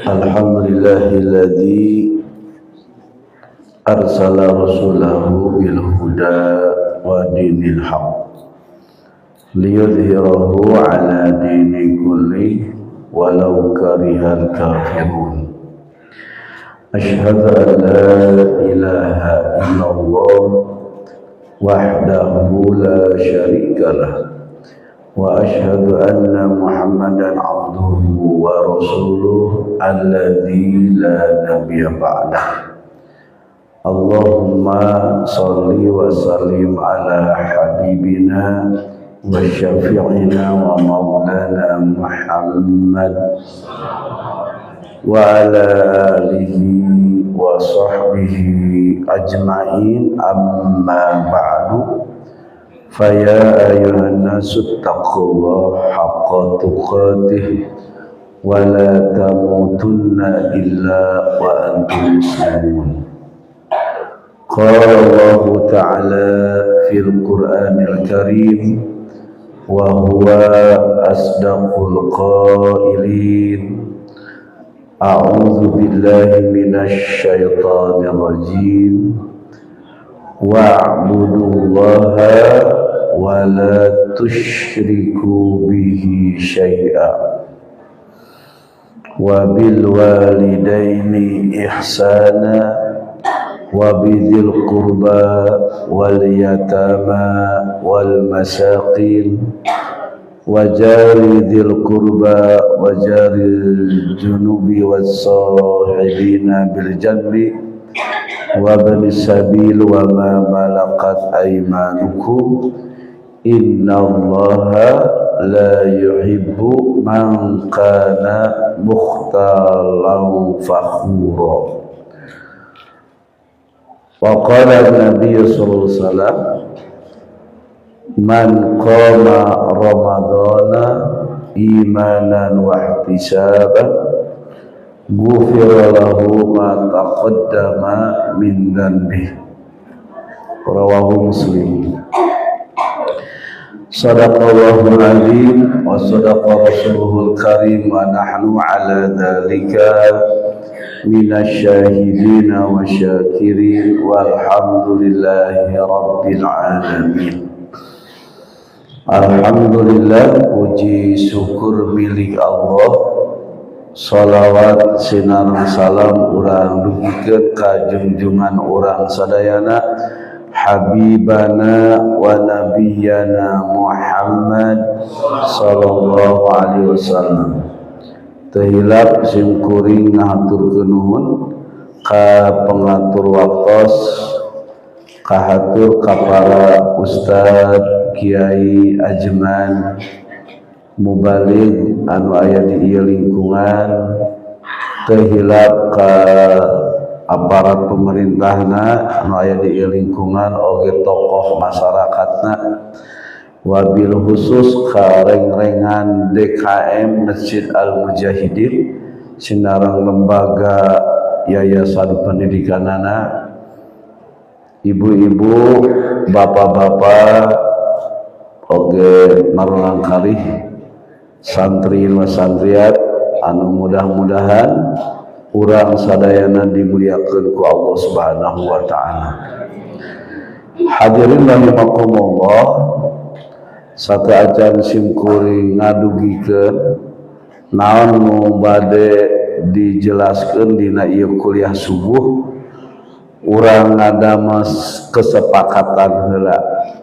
Alhamdulillahilladzi arsala rasulahu bil huda wa dinil haq liyudhhirahu ala dini kulli walau karihal kafirun. Asyhadu an la ilaha illallah wahdahu la syarikalah wa asyhadu anna Muhammadan abduhu wa rasuluh alladzi la nabiyya ba'dah. Allahumma salli wa sallim ala habibina wa syafi'ina wa maulana Muhammad wa ala alihi wa sahbihi ajma'in. Amma ba'du. Faya ayyuhan nasu taqullaha haqqa tuqatih wa la tamutunna illa wa antum muslimun. Qala Allahu ta'ala fil Qur'anil Karim wa huwa asdaqul qailin. A'udzu billahi minasy syaithanir rajim. Wa'budullaha wa la tusyriku bihi syai'a wa bil walidaini ihsana wa bidzil qurba wal yatama wal masakin wa jari dzil qurba wa jaril junubi was sahibina bil janbi wa banis sabil wa ma malakat aymanukum. Innallaha la yuhibbu man kana mukhtalan fakhura. Wa qala an-nabiy sallallahu alaihi wasallam, man qama ramadhana imanan wa ihtisaban ghufira lahu ma taqaddama min dhanbihi. Rawahu Muslim. Sadaqallahul azim wa sadaqa rasuluhul karim wa nahnu ala dzalika minasyahidina wa syakirin walhamdulillahi rabbil alamin. Alhamdulillah, puji syukur milik Allah. Salawat sinareng salam urang dugikeun ka junjungan urang sadayana habibana wa nabiyana Muhammad sallallahu alaihi wasallam. Teu hilap sim kuring ngahaturkeun nuhun ka pengatur waktos, kahatur ka para ustad, kiai, ajman, mubalig anu aya di ieu lingkungan. Teu hilap ka aparat pemerintahna anu aya di ieu lingkungan, oge tokoh masyarakatna, wabil khusus ka reng-rengan DKM Masjid Al Mujahidin sinareng lembaga yayasan pendidikanana, ibu-ibu, bapak-bapak, oge marulang kalih santri wa santriat anu mudah-mudahan urang sadayana dimuliakeun ku Allah Subhanahu wa taala. Hadirin rahimakumullah, sateuacan sim kuring ngadugikeun naon nu bade dijelaskeun dina ieu kuliah subuh, urang ngadamel kesepakatan heula,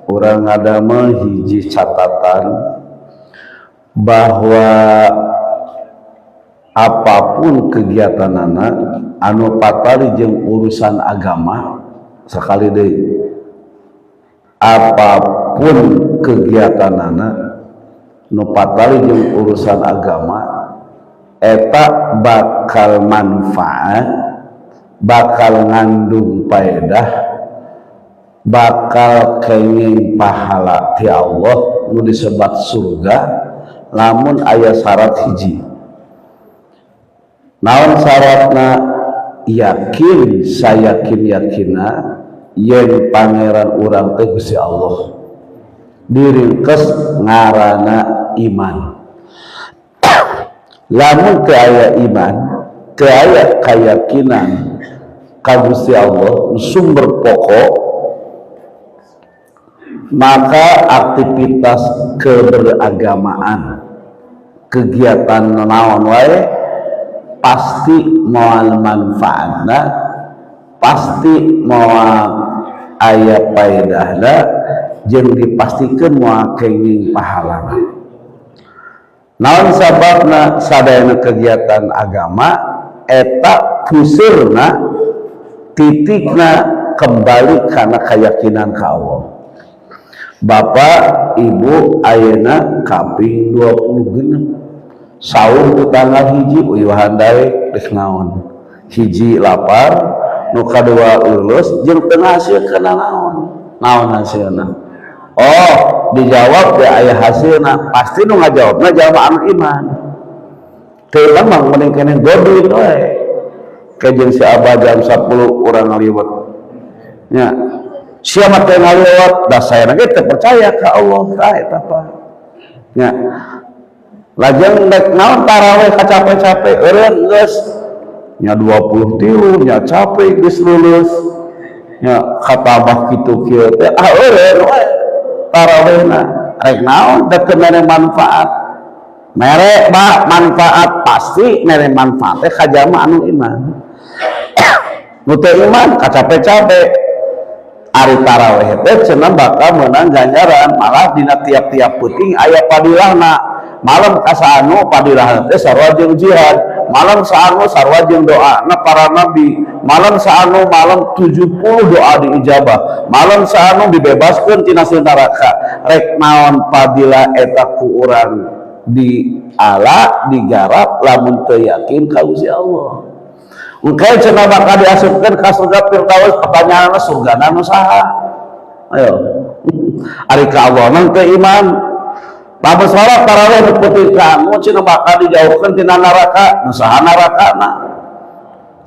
urang ngadamel hiji catatan bahwa apapun kegiatanana anu patali jeung urusan agama, sekali deui, apapun kegiatanana nu patali jeung urusan agama, eta bakal manfaat, bakal ngandung faedah, bakal kenging pahala ti Allah nu disebat surga, lamun aya syarat hiji. Naon syaratna? Yakin sayakin yakina yen pangeran urang teh Gusti Allah, diringkes ngarana iman. Lamun teu aya iman, Teu aya keyakinan ka Gusti Allah sumber pokok, maka aktivitas keberagamaan, kegiatan naon wae, pasti moal manfaatna, pasti moal aya paedahna, jeung dipastikan moal kenging pahalana. Naon sababna? Sadayana kegiatan agama eta puseurna, titikna kembali karena keyakinan ka Allah. Bapak Ibu, ayeuna kaping 26 saum ku tanggal 1, uyuhan daek geus naon? Hiji, lapar, nu kadua lulus, jeung teu ngahasilkeun naon. Naon hasilna? Oh, dijawab ya, aya hasilna. Pasti nu ngajawabna jalma anu iman. Teu mah mending keneh godin we. Kayak si Abah jam 10 urang ngaliwet nya, siapa teh ngaliwet? Dah, saya lagi teu percaya ka Allah. Tah, eta apa nya? Lajeng rek naon taraweh kacape-cape, eureun geus nya 23 nya, capek geus lulus nya, katabah kitu kieu teh. Ah, eureun we tarawehna, rek naon? Da teu mere manfaat. Mere ba manfaat, pasti mere manfaat teh ka jalma anu iman. Nu teu iman kacape-cape. Ari taraweh teh cenah bakal menang ganjaran, malah dina tiap-tiap peuting aya padilahna. Malam kasaanu padilahna teh sarua jeung jihad, malam saanu sarua jeung doa na para nabi, malam saanu malam 70 doa diijabah, malam saanu dibebaskeun tina neraka. Rek naon fadilah eta ku urang di ala digarap lamun teu yakin ka Gusti Allah? Engke cenah bakal diasupkeun ka surga Firdaus. Pertanyaanna, surgana nu saha? Ayo, ari ka Allah mah teu iman. Lamun salat tarawih nu peuting kamu cenah bakal dijauhkeun tina neraka, nu saha narakana?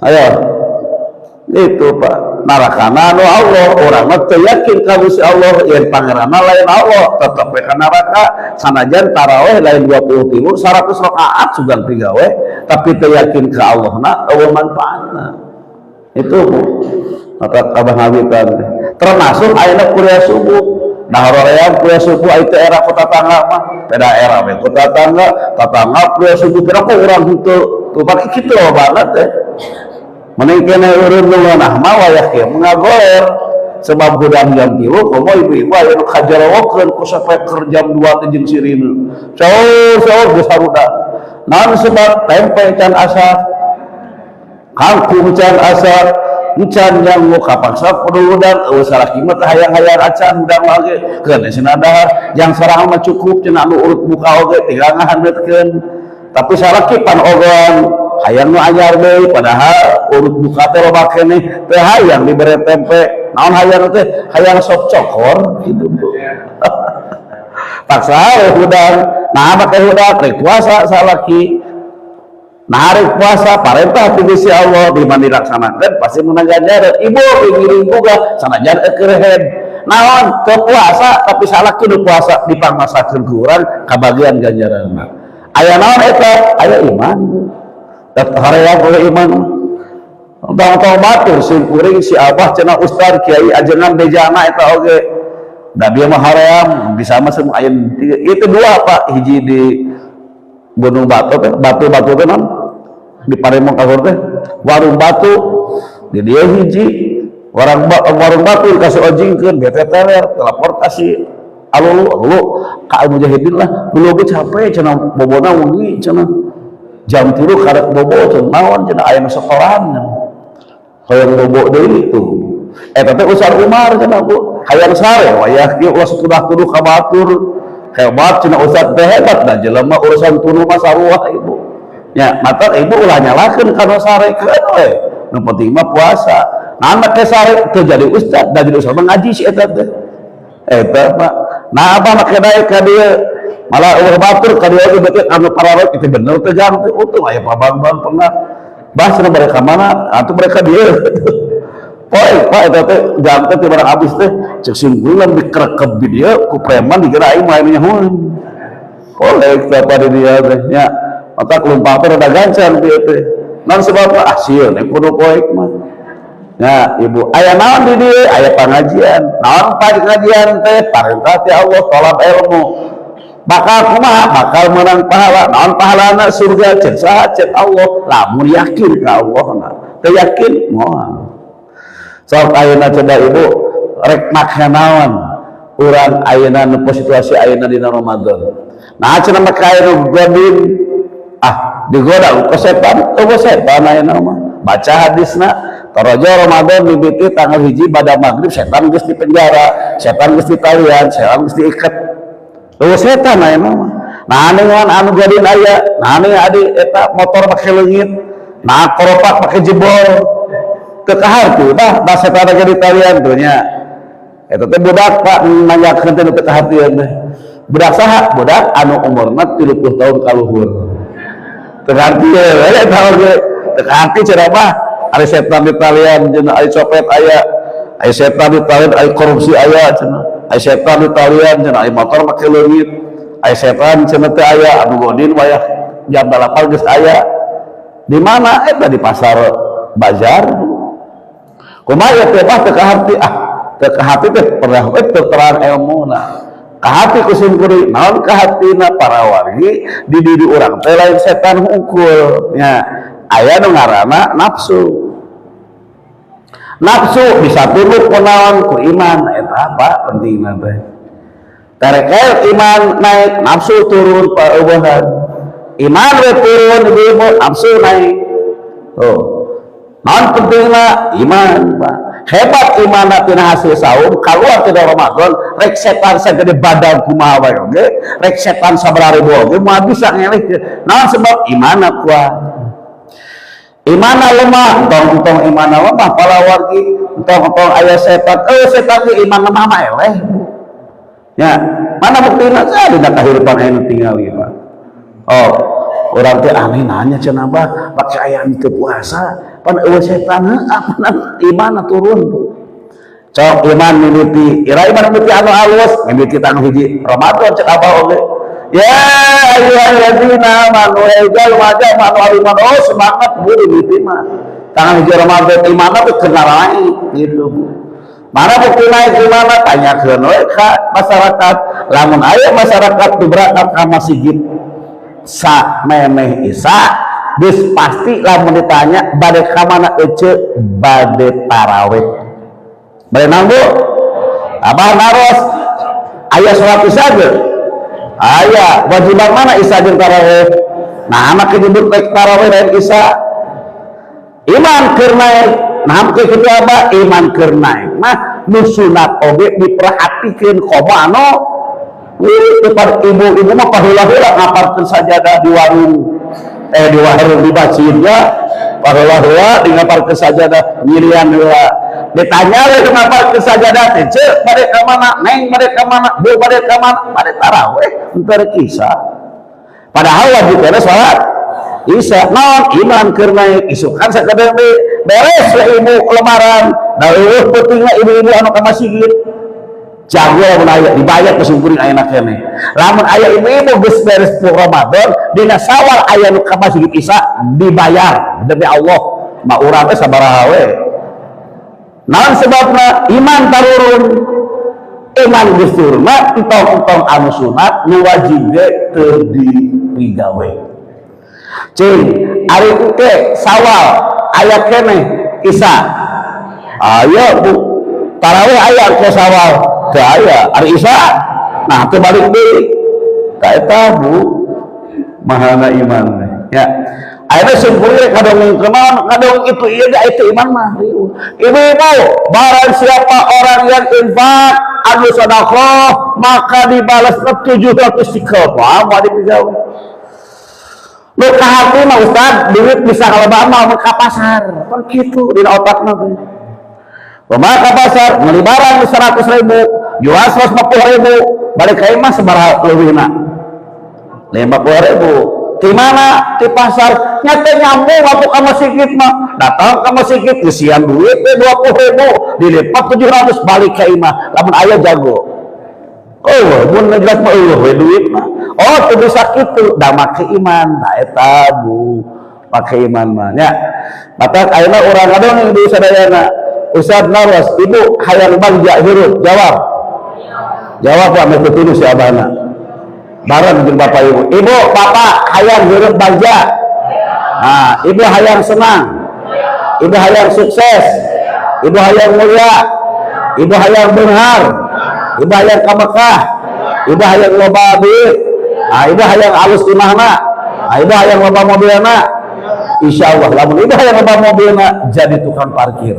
Ayo, itu Pak, narakana anu Allah. Urang mah teu yakin ka Gusti Allah yen pangeranna lain Allah, tetep we ka neraka. Sanajan tarawih lain 23, 100 rakaat sugan pigawe, tapi teu yakin ka Allah na, euweuh manfaatna itu, Bu. Maka abah ngawitan teh termasuk ayeuna kuliah subuh. Nah, hoream kuliah subuh itu era kota tangga mah beda era we, kota tangga tetangga kuliah subuh, kira kok urang henteu tuh pak kitu banget teh. Mending kene eureun nu ngeunah mah wayah kieu ngagoler, sebab hudang jam 3, komo ibu-ibu aya nu kajarawokeun ku speaker jam 2 teh jeung sirine, sahur sahur, geus haruda. Naon sebab? Tempe can asak, kangkung can asak, encan yang mau kapaksa kudu hudang. Euweuh salaki mah teh hayang-hayang acan hudang lagi keun cenah dahar. Yang sorangan mah cukup cenah, anu urut buka oge tinggal ngahandeutkeun, tapi salaki pan ogoan hayang nu anyar deui, padahal urut buka teh loba keneh. Teh hayang dibere tempe. Naon hayang teh? Hayang sop cokor gitu, Bu. Paksa we hudang. Nah, make hudang rek puasa salaki. Nah, hari puasa parentah ti Gusti Allah, di mana dilaksanakan pasti menang ganjaran. Ibu ngiring juga sanajan keur head naon teu puasa, tapi salaki nu puasa dipangmasakeun ku urang, kabagian ganjaranna. Aya naon eta? Aya iman, Bu. Hoream oleh iman. Tong-tong batur sim kuring si abah cenah ustad kiai ajengan bejana eta oge. Da dia mah hoream bisa mah semua aya itu dua, Pak. Hiji di Gunung Batu teh, batu-batu teh non di Paremong Kagor teh, warung batu di dia hiji warung, warung batu kasih ojingkeun bete teler telepon kasih alulu alulu ka Al Mujahidin lah. Dulu ge capek cenah, bobona wengi cenah, jam 3 karek bobo cenah. Naon cenah? Aya nu setoran hoyong bobo deui itu. Eta teh Ustaz Umar cenah, Bu, hayang sare wayah kieu, ulah tudah-tuduh ka batur, hebat cenah. Ustaz teh hebat da jelema urusan tunu mah sarua, Ibu nya. Mata ibu ulah nyalakeun kana sarekeun we, nu penting mah puasa. Nah, make sare teu jadi ustaz, da jadi ustaz mah ngaji si eta teh. Eta, Pak. Nah, apa make daek ka dieu malah euweuh batur ka dieu oge. Berarti anu pararek itu bener teh jang teh. Untung aya Pak Bambang pernah bah cenah, mereka mana atuh mereka dieu poe, Pak. Eta teh jam teh barang habis teh cek simpulan dikerekep di dieu ku preman, dikira aing mah nyahoan boleh apa di dia teh nya. Maka kelumpang teh rada gancang dia teh. Non sebab ah sieun kudu poek mah. Ya, ibu, aya naon di dieu? Aya pengajian. Naon pengajian teh? Parentah ti Allah, tolab ilmu. Bakal kumaha? Bakal menang pahala. Naon pahalana? Surga. Cek saha? Cek Allah. Lamun yakin ka Allah na. Teu yakin moal. Sok ayeuna coba ibu rek make naon urang ayeuna nu situasi ayeuna dina Ramadan. Nah, cenah make aya godin, ah digoda ku setan, euweuh setan ayeuna mah. Baca hadisna, torojo Ramadan mimiti tanggal 1 pada maghrib, setan geus di penjara, setan geus ditalian, setan geus diikat. Euweuh setan ayeuna mah. Nah, anu anu godin aya, nah anu adi eta motor make leungit, nah koropak make jebol. Teu kaharti bah, da setan ge ditalian tuh nya. Eta teh budak, Pak, nanyakeun teh teu kahartieun teh. Budak saha? Budak anu umurna 30 tahun kaluhur. Teu kaharti we eta oge. Teu kaharti cenah mah, ari setan ditalian cenah, ari copet aya, ari setan ditalian, ari korupsi aya cenah. Ari setan ditalian cenah, ari motor make leungit. Ari setan cenah teh aya anu godin wayah jam 8 geus aya. Di mana eta? Di pasar bazar. Kumaha teh, Pak, teu kaharti? Ah, teu kaharti teh pernah we teu terang ilmuna. Kahati ku sim kuring. Naon kahatina, para wargi? Di diri urang teh lain setan hungkul nya, aya nu ngaranna nafsu. Nafsu bisa tunduk ku naon? Ku iman. Eta apa pentingna teh? Tarekel iman naik, nafsu turun paubahan. Iman we turun, ibu-ibu, nafsu naik. Tuh, naon pentingna iman, Pak? Hebat iman tina hasil saum keluar tina Ramadan, rek setan sagede badan kumaha wae oge, rek setan sabaraha ribu oge moal bisa ngelih. Naon sebab? Imanna kuat. Imana lemah, entong-entong imana lemah, para wargi, entong-entong aya setan, eh setan ge iman lemah mah eleh. Ya, mana buktina? Saya dina kahirupan aya tinggal ieu, Pak. Oh, urang teh aneh nanya cenah, Bah, pake aya teu puasa, pan euweuh setan heuh, apa iman turun. Cok iman mimiti, ira iman mimiti anu alus, mimiti tanggal 1 Ramadan cek Abah oge. Ya ayyuhalladzina amanu ejal wajah manu aliman, oh semangat bu mimiti mah. Tanggal 1 Ramadan iman teh kena naik gitu, Bu. Mana bukti naik di mana? Tanyakeun we ka masyarakat. Lamun aya masyarakat nu berangkat ka masjid sa memeh isa, geus pasti lamun ditanya bade ka mana ece, bade tarawih. Bade naon, Bu? Abah naros, aya salat isya ge? Aya, wajiban mana, isya jeung tarawih? Nah, anak nyebut rek tarawih lain isya. Iman keur naik. Nah, ke kitu apa? Iman keur naik mah nu sunat oge diperhatikeun, komo anu wih ibu-ibu mah paheula-heula ngaparkeun sajadah di warung, eh di warung, di masjid ya, paheula-heula di ngaparkeun sajadah nyirian heula. Ditanya we ngaparkeun sajadah teh, "Ceu, bade ka mana? Neng, bade ka mana? Bu, bade ka mana?" "Bade taraweh, henteu rek isya." Padahal wajib kana salat isya. Naon? Iman keur naik. Isukan sakadeng deui beres we ibu lebaran, da euweuh peutingna ibu-ibu anu ka masjid. Jago lamun aya dibayar ku sim kuring ayeuna keneh. Lamun aya ibu-ibu geus beres Ramadan dina Sawal aya nu ka masjid isya, dibayar demi Allah. Ma urang teh sabaraha we. Naon sebabna? Iman tarurun. Iman geus turun mah entong-entong anu sunat, nu wajib ge teu dipigawe. Cing, ari engke Sawal aya keneh isya? Aya, Bu. Tarawih aya ke Sawal? Teu aya. Ari isya nah teu balik deui ka eta, Bu. Mahana iman ya. Ayeuna sim kuring kadang naon, kadang itu iya ga itu iman mah. Ibu-ibu, barang siapa orang yang infak anu sedekah maka dibalas 700 sikel. Wah, mau dipigawe. Lu kahati mah, Ustaz, duit bisa kalau mah ka pasar. Kan kitu dina otakna teh. Kumaha ka pasar, meuli barang 100 ribu, jual 150 ribu, balik ka imah sabaraha leuwihna? 50 ribu. Di mana? Di pasar. Nyata nyambung aku ke masjid mah. Datang ke masjid, ngeusian duit teh 20 ribu, dilipat 700, balik ke imah. Lamun aya jago. Oh, mun jelas mah euweuh we duit mah. Oh, teu bisa kitu, da make iman. Nah eta, Bu. Pakai iman mah nya. Maka ayeuna urang ngadongeng di sadayana. Ustaz naros, ibu hayang bagja hirup, jawab. Jawab, Pak, meh tulis si abahna. Bareng jeung bapak ibu. Ibu, bapak hayang hirup bagja. Nah, ibu hayang senang. Ibu hayang sukses. Ibu hayang mulia. Ibu hayang beunghar. Ibu hayang ka Mekah. Ibu hayang loba duit. Nah, ibu hayang alus imahna. Nah, ibu hayang loba mobilna. Insya Allah, lamun ibu hayang loba mobilna, jadi tukang parkir.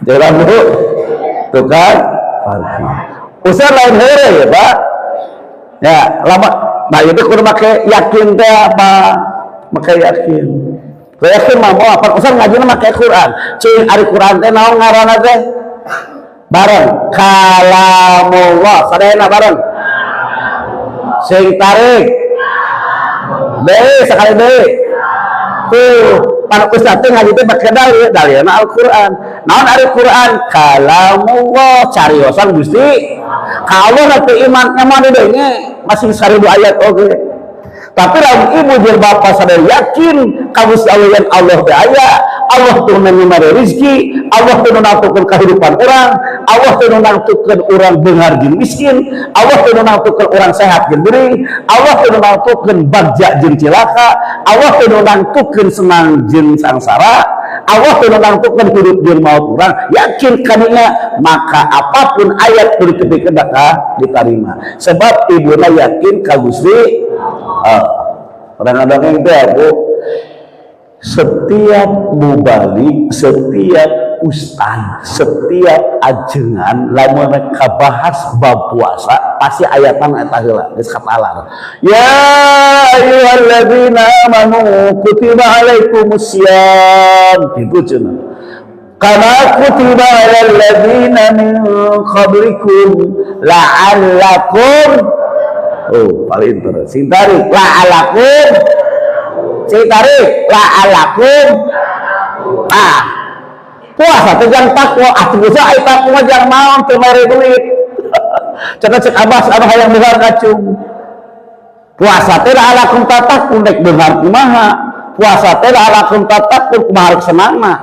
Jalan, Bu, tukang parkir. Ustaz lain heureuy ya, Pak. Ya, lama. Nah, itu kudu make yakin teh apa? Make yakin. Yakin mah mau apa? Ustaz ngajina make Quran. Cing, ari Quran teh naon ngaranna teh? Bareng kalamullah. Sadayana bareng. Sing tarik. Deui, sekali deui. Tuh, para ustaz teh ngaji teh make dalil, dalilna Al-Qur'an. Naon ari Quran? Kalamullah, cariosan Gusti. Kalau nanti iman emang didenge masih 1000 ayat oke. Tapi lamun ibu jeung bapak sadar yakin ka Gusti Allah yang Allah teh aya, Allah tuh nu rezeki, Allah tuh nangtukeun kehidupan orang, Allah tuh nangtukeun urang beunghar jeung miskin, Allah tuh nangtukeun urang sehat jeung gering, Allah tuh nangtukeun bagja jeung cilaka, Allah tuh nangtukeun senang jeung sangsara, Allah tuh nangtukeun hidup jeung maut urang, yakin kadinya maka apapun ayat kudu dipikeun bakal diterima. Sebab ibuna yakin ka Gusti. Kadang-kadang itu aku setiap mubalig, setiap ustad, setiap ajengan lamun mereka bahas bab puasa pasti ayatan eta heula geus katalar. Ya ayyuhalladzina amanu kutiba alaikumusiyam, kitu cenah. Kama kutiba alal ladzina min qablikum la'allakum. Oh, paling terus. Sing tarik la'alakum. Sing tarik la'alakum. Ah. Puasa teh jang takwa, ah teu bisa ai takwa jang naon, teu mere duit. Cenah cek abah, abah hayang beunghar kacung. Puasa teh la'alakum tattaqun, rek beunghar kumaha? Puasa teh la'alakum tattaqun, kumaha rek senangna?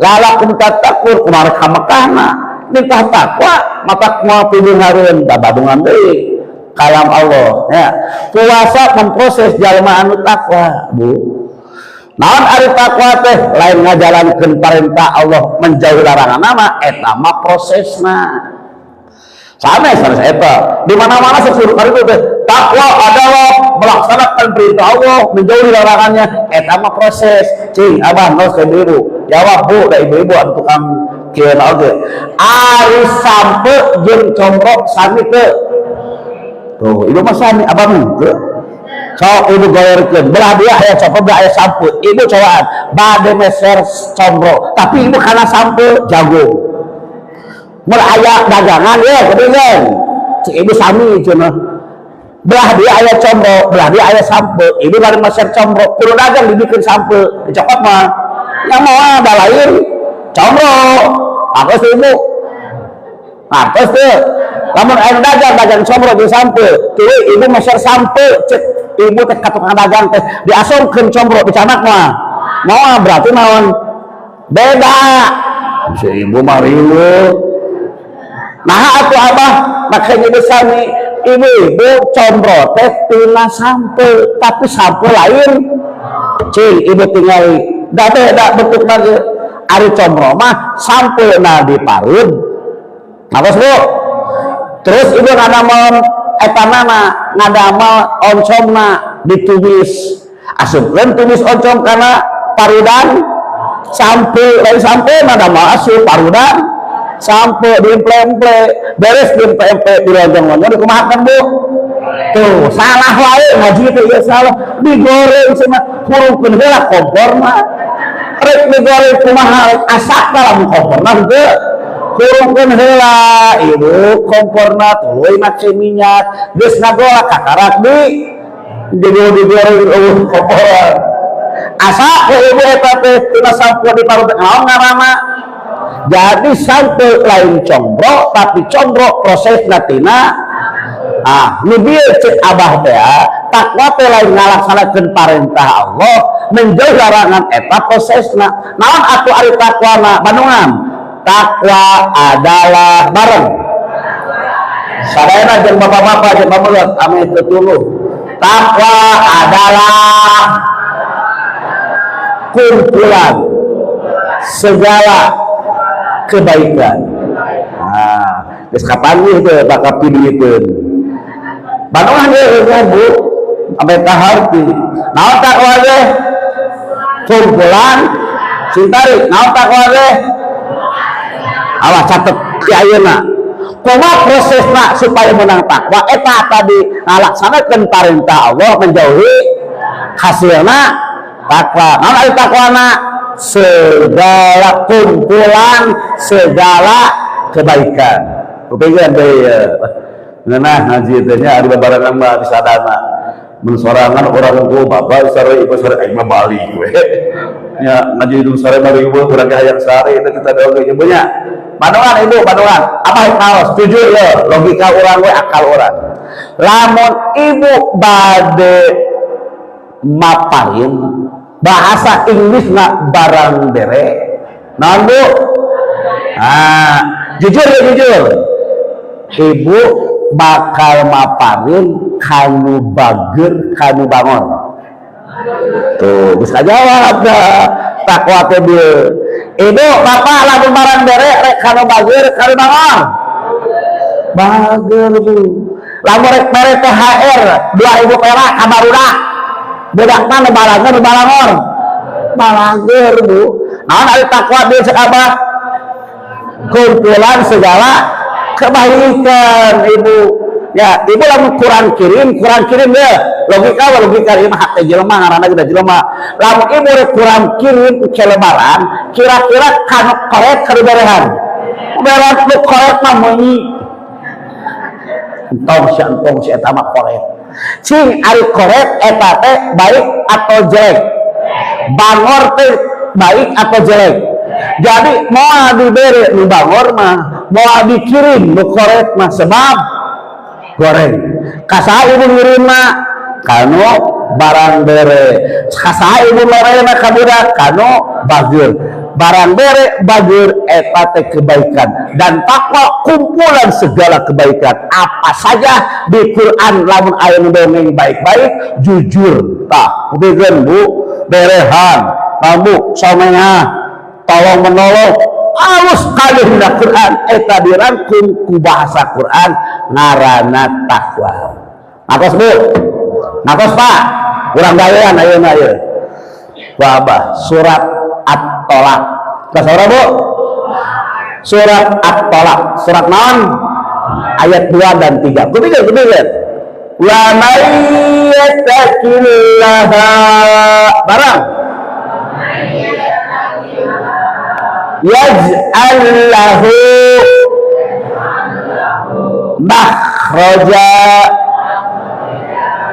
La'alakum tattaqun, kumaha rek ka Mekahna? Nitah takwa mata kumaha pibeunghareun, babadungan deui kalam Allah ya. Puasa memproses jalma anu takwa, Bu. Naon ari takwa teh? Lain ngajalankeun perintah Allah, menjauhi larangan nama, eta mah prosesna. Sama sanes eta. Di mana-mana sesuruh kali itu teh takwa adalah melaksanakan perintah Allah, menjauhi larangannya, eta mah proses. Cing, abah nos ke ibu. Jawab, Bu, da ibu-ibu anu tukang kieu oge. Ari sampeu jeung combro sami teu? Tuh, ibu mah sami, abah mah teu. Sok ibu goyorkeun, belah dia aya combro, belah aya sampeu. Ibu cobaan bade meser combro, tapi ibu kana sampeu jago. Mun aya dagangan ya kedengeun. Cik ibu sami cenah. Belah dia aya combro, belah dia aya sampeu. Ibu bade meser combro, kudu dagang dibikin sampeu, dicokot mah. Yang mau ada lain combro. Aku ibu. Nah, terus tuh, lamun aya dagang dagang combro jeung sampeu, tuluy ibu meser sampeu, cek ibu teh ka tukang dagang teh diasongkeun combro, dicanak mah. Moal, berarti naon? Beda. Si ibu mah riweuh. Nah, atuh abah makanya ibu sami, ibu-ibu combro teh tina sampeu, tapi sampeu lain. Cing, ibu tinggal da beda bentukna ge. Ari combro mah sampeuna diparut. Nah, Bu. Terus ibu ngadamel etanana, ngadamel oncomna ditumis. Asupkeun tumis oncom kana parudan sampeu, lain sampeu ngadamel asup parudan sampeu diemple-emple, beres diemple-emple dilonjong-lonjong dikumahakeun, Bu? Tuh, salah wae ngaji teh ieu salah. Digoreng cenah, hurungkeun heula komporna. Rek digoreng kumaha, rek asak lamun komporna henteu. Hurungkeun heula ibu komporna, tuluy make minyak, geus ngagolak kakarak di jadi digoreng eueuh kompor. Asa ku ibu eta teh tina sampeu diparut, naon ngaranna? Jadi sampeu lain combro, tapi combro prosesna tina. Ah, nu bieu cek abah teh, takwa teh lain ngalaksanakeun parentah Allah, Menjauh larangan eta prosesna. Naon atuh ari takwana? Bandungan. Takwa adalah bareng. Sadayana jeung bapak-bapak jeung bapak ame teu tuluh. Takwa adalah kumpulan segala kebaikan. Nah, geus kapanggih teh bakal piduiteun. Bandungan deui, Bu, sampai kaharti. Naon takwa teh? Kumpulan sing tarik. Naon takwa teh? Awas, catet ti ayeuna. Kumaha prosesna supaya menang takwa? Eta tadi, ngalaksanakeun perintah Allah, menjauhi, hasilna takwa. Naon ari takwana? Segala kumpulan segala kebaikan. Kupingkeun deui ieu. Ngeunah ngaji teh nya, ari babarengan mah disadana. Mun sorangan urang ku bapak sare, ibu sare, aing mah balik we. Nya ngaji hidung sare mah riweuh, urang ge hayang sare itu kita doang ibu nya. Bandungan ibu, bandungan. Apa harus jujur ya, logika urang we, akal urang. Lamun ibu bade maparin bahasa Inggris nggak barang bere. Naon, Bu? Ah, jujur ya, jujur. Ibu bakal maparin kanu bager, kanu bangor? Tuh, bisa jawab dah. Takwa teh bieu. Ibu, bapak, lamun barang bere rek kanu bager, kanu bangor? Bager, Bu. Lamun rek mere THR 2000 perak ka barudak. Budak mana balageur, balangor? Balageur, Bu. Naon ari takwa bieu cek Abah? Kumpulan segala kebaikan, Ibu. Ya, ibu lamun kurang kirim, kurang kirim ya. Logika wa logika ieu mah hate jelema, ngaranna ge jelema. Lamun ibu rek kurang kirim ke lebaran, kira-kira kanu koret, kanu berehan? Berehan nu koret mah meunyi. Entong si, entong si eta mah koret. Cing, ari koret eta teh baik atau jelek? Bangor teh baik atau jelek? Jadi mau dibere nu bangor mah, mau dikirim nu koret mah sebab goreng. Ka saha ibu ngirim mah? Kanu barang bere. Ka saha ibu merena ka budak? Kanu bageur. Barang bere, bageur eta teh kebaikan dan takwa kumpulan segala kebaikan. Apa saja di Quran lamun aya nu dongeng baik-baik, jujur tah, kupikeun, Bu, berehan, Bu, somenya, tolong menolong, alus kabeh dina Quran eta dirangkum ku bahasa Quran ngaranna takwa. Ngatos, Bu? Ngatos, Pak? Kurang gawean ayeuna ieu. Wabah surat At-Tolak. Kelas Bu? Surat At-Tolak. Surat naon? Ayat 2 dan 3. Kupikir, kupikir. Wa may yattaqillaha barang yaj'al lahu makhraja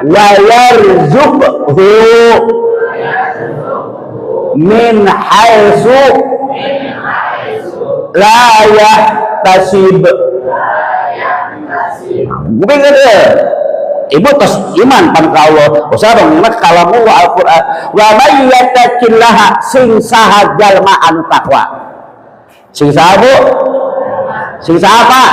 wa yarzuqhu min haitsu la yahtasib. Kupikir deh. Ibu tos iman pan ka Allah. Usah dong kalamu wa Al-Qur'an. Wa may yattaqillaha, sing saha jalma anu takwa. Sing saha, Bu? Sing saha, Pak?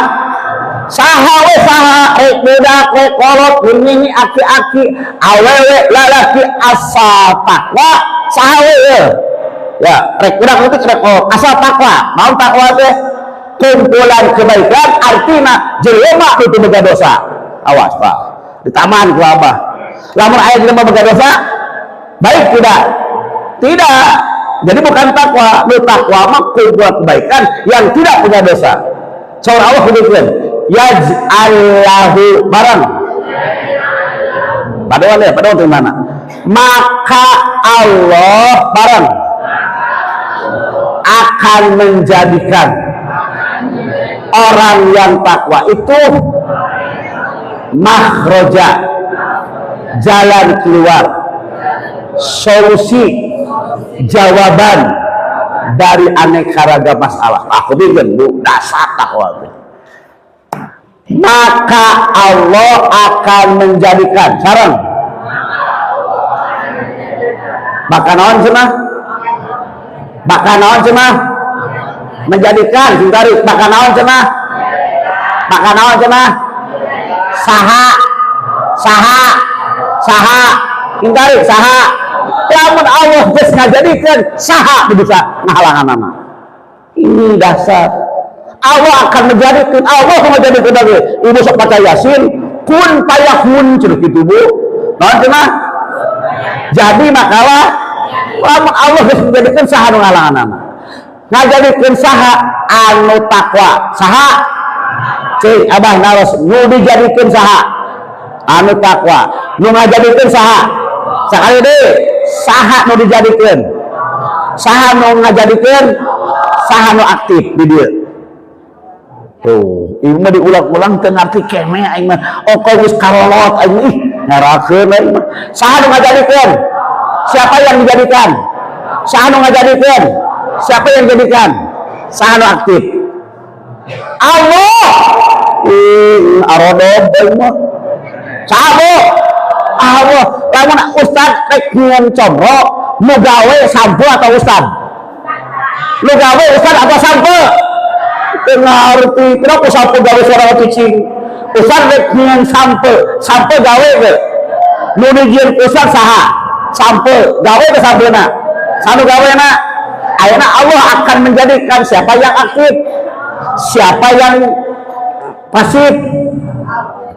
Saha we saha, rek budak, rek kolot, nini, aki-aki, awewe, lalaki, asal takwa, saha we ya. Ya, rek budak leutik, rek kolot, asal takwa. Naon takwa teh? Kumpulan kebaikan, artinya jelema itu boga dosa. Awas, Pak. Di taman ku Abah. Lamun aya jelema boga dosa, baik tidak? Tidak. Jadi bukan takwa. Nu takwa mah kumpulan kebaikan yang tidak punya dosa. Surah Allah demikian. Yaj'allahu barang. Paduan ya, paduan di mana? Maka Allah barang akan menjadikan orang yang takwa itu makhroja, jalan keluar, solusi, jawaban dari aneka ragam masalah. Aku bilang, Bu, dasar takwa itu. Maka Allah akan menjadikan sarang Bakal naon cenah? Bakal naon cenah? Menjadikan. Sing tarik, bakal naon cenah? Bakal naon cenah? Saha? Saha? Saha? Sing tarik, saha? Lamun Allah geus ngajadikeun, saha nu bisa ngahalanganana? Ini dasar. Allah akan menjadikan, Allah akan menjadikan lagi. Ibu sok baca Yasin, kun fayakun cenah kitu, Bu. Naon cenah? Jadi makalah. Lamun Allah geus menjadikan, saha nu ngahalanganana? Ngajadikeun saha? Anu takwa. Saha? Cik, abah naros, nu dijadikeun saha? Anu takwa. Nu ngajadikeun saha? Sakali deui, saha nu dijadikeun? Saha nu ngajadikeun? Saha nu aktif di dieu? Tuh, ieu mah diulang-ulang teu ngarti keneh aing mah. Oh, kok geus karolot aing, ih, ngerakeun aing mah. Saha nu ngajadikeun? Siapa yang dijadikan? Saha nu ngajadikeun? Siapa yang dijadikan? Saha nu aktif? Allah. Ih, arodob aing mah. Saha, Bu? Allah. Lamun ustad rek nyieun comro, nu gawe sampo atau ustad? Nu gawe ustad atau sampo? Teu ngarti. Kenapa sampo gawe suara cicing? Ustad rek nyieun sampo, sampo gawe ge? Nu dijieun ustad saha? Sampo. Gawe ke sampona? Sanu gawena? Ayeuna Allah akan menjadikan siapa yang aktif, siapa yang pasif?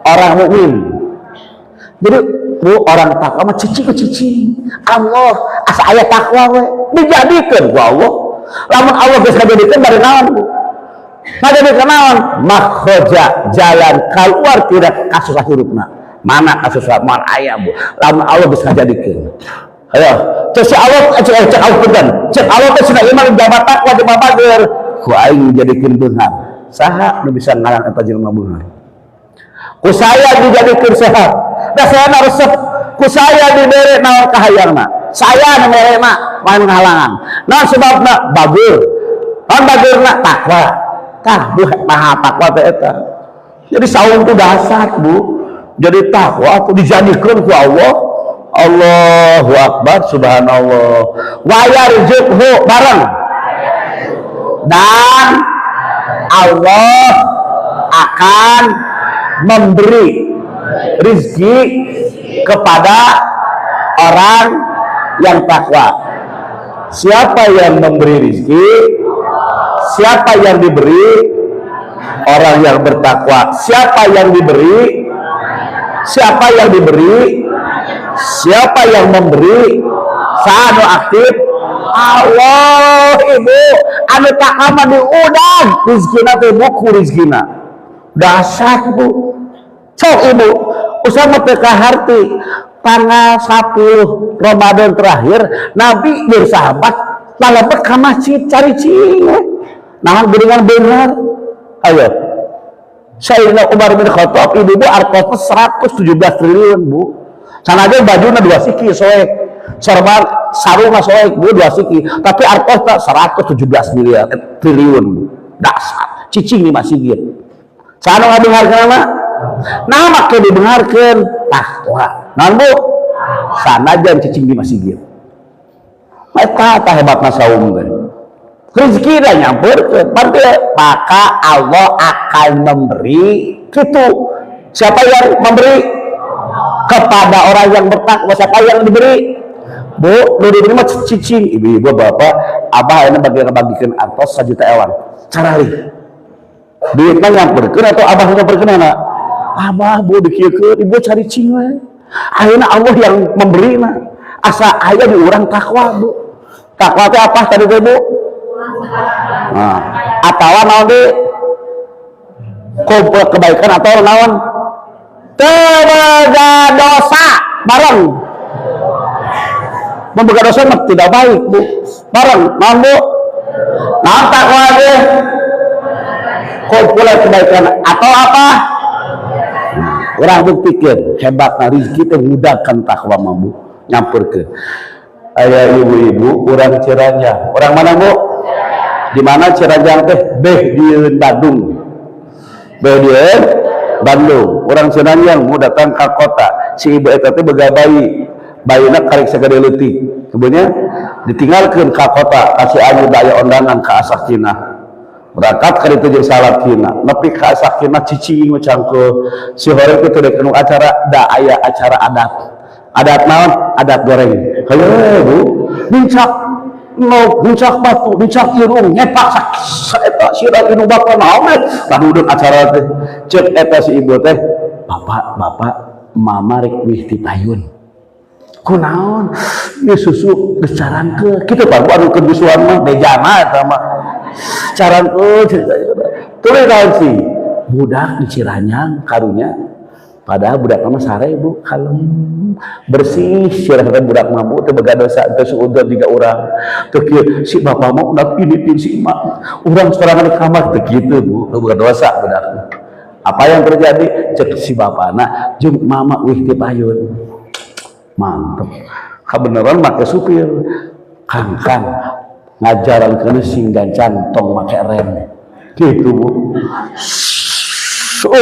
Orang mukmin. Jadi, Bu, orang takwa mah cicing ke cicing. Allah asa aya takwa we dijadikeun ku Allah. Lamun Allah geus ngajadikeun, bari naon, Bu? Ngajadikeun naon? Makhraja, jalan keluar tidak kasusah hirupna. Mana kasusah moal aya, Bu. Lamun Allah geus ngajadikeun. Ayo, cek si Allah, cek, cek Allah, punten. Cek Allah teh cenah ieu mah jabat takwa jelema bager. Ku aing dijadikeun beunghar. Saha nu bisa ngalang eta jelema beunghar? Ku saya dijadikeun sehat. Da saya resep, ku saya dibere naon kahayangna. Saya nu mere mah main ngahalangan. Naon sebabna? Bager. Naon bageurna? Takwa. Tah, Bu, maha takwa teh eta. Jadi saum itu dasar, Bu. Jadi takwa tuh dijadikan ku Allah. Allahu Akbar, subhanallah. Wa yarzuqhu, bareng. Dan Allah akan memberi rizki kepada orang yang takwa. Siapa yang memberi rizki? Siapa yang diberi? Orang yang bertakwa. Siapa yang diberi? Siapa yang diberi? Siapa yang memberi? Saha nu aktif? Allah, Ibu. Anu takwa mah diudag rizkina teh, buku rizkina. Dasar, Bu. Cok, Ibu, usah mah teu kaharti. Tanggal 10 Ramadan terakhir, Nabi bersahabat lalebet ka masjid cari cing. Nah, geuningan bener. Ayo. Sayyidina Umar bin Khattab, ibu-ibu, artosna 117 triliun, Bu. Sanajan bajuna dua siki soek. Sorban sarungna soek, Bu, dua siki, tapi artosna 117 miliar, triliun, Bu. Dasar cicing di masjid. Saha nu ngabeungharkeun? Nah, make dibeungharkeun takwa. Naon, Bu? Sanajan cicing di masjid. Eta tah hebatna saum teh. Rezeki dah nyamperkeun. Berarti maka Allah akan memberi gitu. Siapa yang memberi? Kepada orang yang bertakwa. Siapa yang diberi? Bu, nu diberi mah cicing. Ibu-ibu, bapak, abah ini bagi ngebagikan artos 1 juta ewan. Carali. Duitnya nyamperkeun atau abah nyamperkeun anak? Abah, Bu, dikieukeun, ibu cari cing we. Akhirnya Allah yang memberi mah. Asa aya di urang takwa, Bu. Takwa itu apa tadi teh, Bu? Nah, atau naon deui? Kumpul kebaikan atau naon? Teu boga dosa bareng. Memboga dosa mah tidak baik, Bu. Bareng, naon, Bu? Naon takwa teh? Kumpulan kebaikan atau apa? Nah, urang buktikan hebatna rezeki teh mudahkan takwa mah, Bu. Nyampurkeun. Aya ibu-ibu urang Ciranjang. Orang mana, Bu? Di mana Ciranjang teh? Beh di Bandung. Beh di Bandung. Urang Ciranjang mau datang ke kota. Si ibu eta teh boga bayi. Bayina karek sagede leutik. Kemudian ditinggalkan ke kota, ka Cianjur, aya undangan ke Asakinah. Berangkat ka ditu jeung salakina, nepi ka Asakinah cicing cangkeul si horeng teh teu acara, da aya acara adat. Adat naon? Adat goreng. Hayo, Bu, nincak no, nincak batu, nincak irung, nyepak eta sirah inu bapak naon eh duduk acara teh. Cek eta si ibu teh, "Bapak, bapak, mama rek wih ti payun." "Kunaon?" "Ieu susu geus carangkeul." Kitu, Pak, Bu, anu keur bisuan mah bejana eta mah. Carangkeul tuluy naon sih? Budak di Ciranyang karunya. Padahal budak mah sare, Bu, kalem, bersih sirah budak mah, Bu, teu boga dosa, teu suudzon jiga urang. Teu kieu si bapak mah udah ini si emak. Urang sorangan di kamar teu kitu, Bu, teu boga dosa budak. Apa yang terjadi? Cek si bapana, "Jeung mama wih ti payun." Mantep. Kebenaran make supir. "Kang, kang, ngajarankeun sing gancang, tong make rem." Gitu, Bu. So,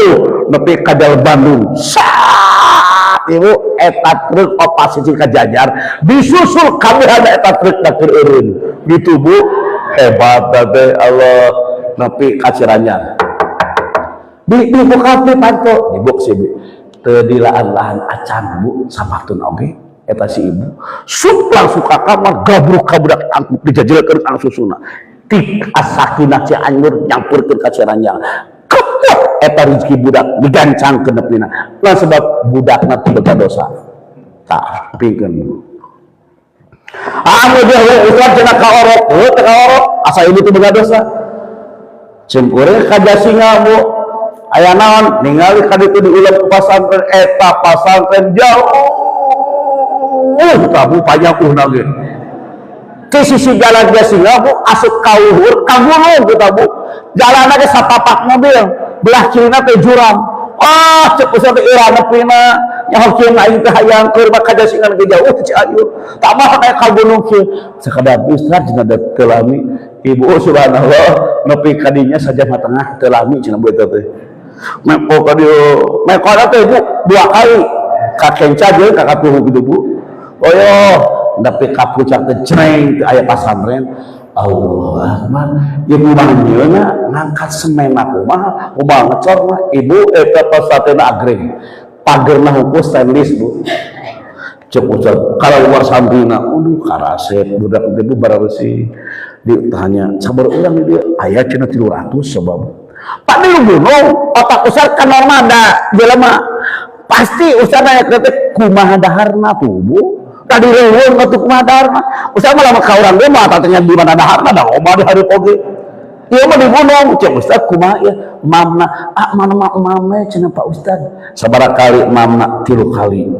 nepi ka Bandung. Sat, Ibu, eta truk opat sisi kajajar, disusul kabeh eta truk da keur eureun. Gitu, Bu. Hebat teh Allah, nepi ka Ciranyang. Bi, bi, buka, bi, panto. Dibuk sih, bi. Teu dilaan-laan acan, Bu, sapatun oge eta si ibu. Sup langsung ka kamar, gabruk ka budak tangkuk, dijajelkeun kana susuna. Tik Asakinah Cianjur nyampurkeun ka Ciranyang. Kepot eta rezeki budak digancang ke nepina. Lah, sebab budakna teu boga dosa. Tah, pingkeun. Ah, anu dia Ustaz cenah ka orok, heuh teh ka orok, asa ibu teu boga dosa. Cempure ka Jasinga, Bu. Aya naon? Ningali ka ditu diulep ku pasantren, eta pasantren jauh tah, Bu, panjang uhna ge. Ke sisi jalan Jasinga, Bu, asup ka luhur ka gunung kita, Bu. Jalanna ge sapapak mobil, belah kirina teh jurang. Ah, cek Ustaz teh ira nepina nyaho kieu aing teh hayang keur mah ka Jasinga ge jauh ti Cianjur. Tambah naik ka gunung kieu. Sakadar Ustaz cenah da teu lami. Ibu, oh, subhanallah, nepi ka dinya sajam tengah teu lami cenah, Bu, eta teh. Meko ka dieu, meko teh, Bu, dua kali. Ka kenca jeung ka katuhu gitu, Bu. Oh yo, nepi ka puncak teh jreng teu aya pasantren. Allah Akbar. Ieu kumaha nyieunna ngangkat semen, kumaha? Kumaha ngecorna? Ibu, eta pasantren agreng. Pagerna hukum stainless, Bu. Cek Ustaz, kalau luar santrina, aduh karasep budak teh, Bu, barareusi. Ditanya, "Sabar urang di dieu?" "Aya cenah 300 sebab." Pak, di gunung, otak Ustaz kan normal da jelema. Pasti Ustaz nanya ke teh kumaha daharna tuh, Bu. Tadi reuweung atuh kumaha daharna. Ustaz mah lamun ka urang ge mah tanya di mana daharna, da loba di hareup oge. Ieu mah di gunung, cek Ustaz kumaha ya? Mamna, ah mana mah mame cenah, Pak Ustaz. Sabaraha kali mamna? 3 kali.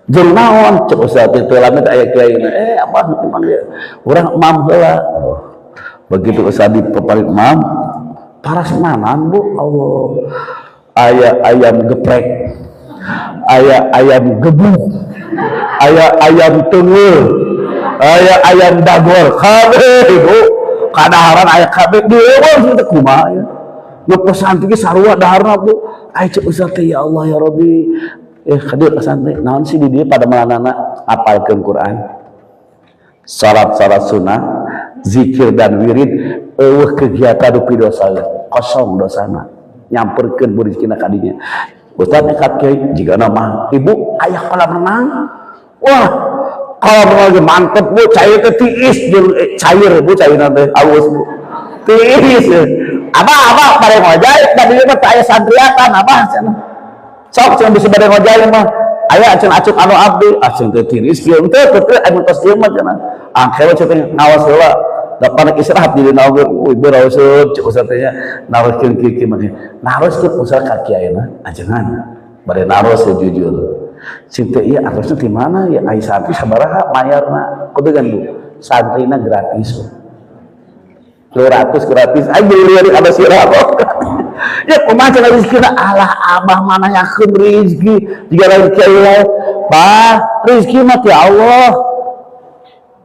Jeung naon? Cek Ustaz teh teu lami teh aya kiai, eh abah nu dipanggil. Urang mam heula. Oh. Begitu Ustaz dipaparin mam, parasmanan, Bu, Allah. Aya ayam geprek, aya ayam gebuk, aya ayam tenggel, aya ayam dagor, kabeh, Ibu. Kadaharan aya kabeh di leuweung teh kumaha ya. Nu pesantren ge sarua daharna, Bu. Aya cek Ustaz teh, ya Allah ya Rabbi. Eh, kadieu pesantren naon sih di dieu pada malanana apalkeun Quran. Salat-salat sunnah, zikir dan wirid, eueuh kegiatan nu pidosa, kosong dosana. Nyamperkeun bu rezekina ka dinya. Ustaz nekat kiai jigana mah ibu aya kolam renang. Wah, kolam renang ge mantep, Bu, cair teh tiis jeung cair, Bu, cairna teh alus, Bu. Tiis. Abah, abah bade ngojay da dieu mah teu aya santriatan, abah cenah. Sok cenah bisa bade ngojay mah. Aya cenah acuk anu abdi, ah cenah teh tiris kieu teu teu anu tos ieu mah cenah. Angke we cenah ngawas heula. Da panek istirahat di dina oge, ibu raoseun cek ustaz teh nya naroskeun kieu kieu mah. Naroskeun ustaz ka kiaina, ajengan. Bade naros ya jujur. Cing teh ieu artosna ti mana ya, ai santri sabaraha mayarna? Kudu kan, Bu? Santrina gratis. 200 gratis. Aing beli ada sirah. Ya kumaha cenah rezekina, alah abah mana yakeun rezeki jika rezeki Allah. Bah, rezeki mah ti Allah.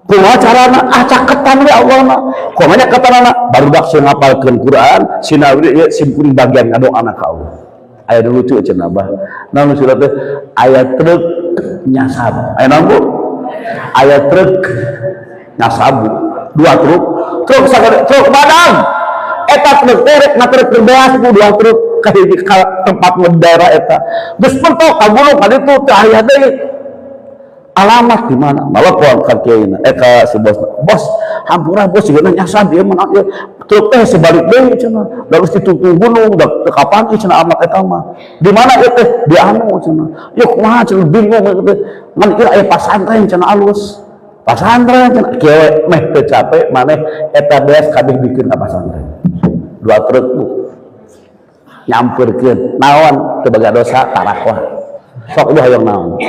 Kumaha carana? Ah, caketan we Allah mah. Kumaha nyaketanana? Barudak sing ngapalkeun Quran, sinawi ieu sim kuring bagian ngadoana ka Allah. Aya nu lucu cenah, Abah. Naon lucu teh? Aya truk nyasab. Aya naon, Bu? Aya truk nyasabu dua truk, truk sagede, truk badan eta truk teh rek ngatruk beas ku dua truk ka hiji ka tempat daerah eta. Geus mentok ka gunung ka ditu, teu aya deui. Alamat di mana? Telepon ka kiaina, eh, ka si bos. "Bos, hampura bos, sigana nyasab ieu mah ieu truk teh sebalik deui," cenah. "Da geus ditungtung gunung, da teu kapanggih," cenah, "alamat eta mah. Di mana ieu teh?" "Di anu," cenah. "Ieu kumaha?" cenah, bingung ieu teh. "Ngan ieu aya pasantren," cenah, "alus. Pasantren," cenah. Kieu meh teu capek maneh eta beas kabeh bikeun ka pasantren. Dua truk, Bu. Nyamperkeun naon? Teu boga dosa, tarakwa. Sok ibu hayang naon?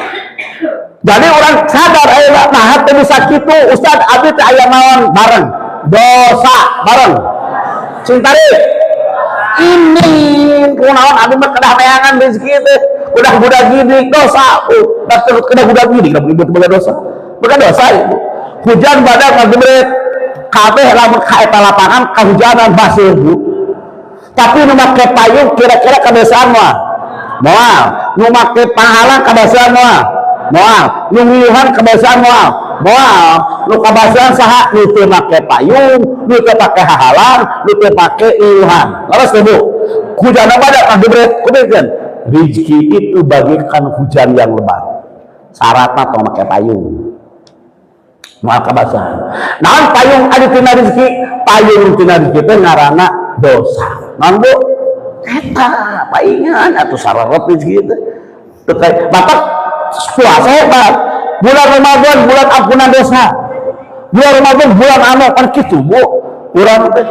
Jadi orang sadar ayeuna, nah, teu bisa kitu, Ustaz, abdi teh aya naon bareng? Dosa bareng. Sing tarik. Ini kunaon abdi mah kedah neangan rezeki teh. Udah budak gini dosa, udah kedah budak gini, kenapa ibu boga dosa? Boga dosa ibu. Hujan badak ngagebret. Kabeh lamun ka eta lapangan kahujanan, baseuh, Bu. Tapi nu make payung kira-kira kabaseuhan moal? Moal. Nu make pahalang kabaseuhan moal? Moal. Nu ngiyuhan kabaseuhan moal? Moal. Nu kabaseuhan saha? Nu teu make payung, nu teu make hahalang, nu teu make iyuhan. Leres teu, Bu? Hujan badak ngagebret, kumaha? Rezeki itu bagaikan hujan yang lebat. Syaratna tong make payung. Moal kabasahan. Naon payung adi tina rezeki? Payung tina rezeki teh ngaranna dosa. Naon, Bu? Eta paingan atuh sararot rezeki teh. Teu batak puasa hebat. Bulan Ramadan bulan ampunan dosa. Bulan Ramadan bulan anu kan kitu, Bu. Urang teh,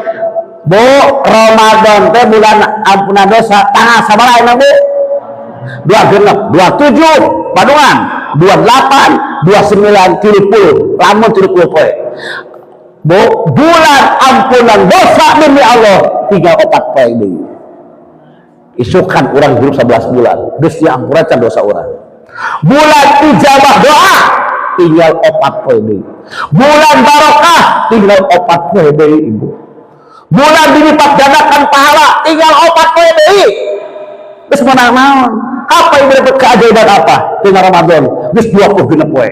Bu, Ramadan teh bulan ampunan dosa. Tanggal sabaraha ayeuna, Bu? 26, 27 Bandungan, 28, 29, 30, lamun 30 poe. Bu, bulan ampunan dosa demi Allah 3 4 poe deui. Isukan urang hirup 11 bulan, geus diampuran can dosa urang? Bulan ijabah doa tinggal 4 poe deui. Bulan barokah tinggal 4 poe deui, Ibu. Bulan dilipat gandakan pahala tinggal 4 poe deui. Geus menang naon? Apa ibu dapat keajaiban apa? Tinggal Ramadan, geus 26 poe.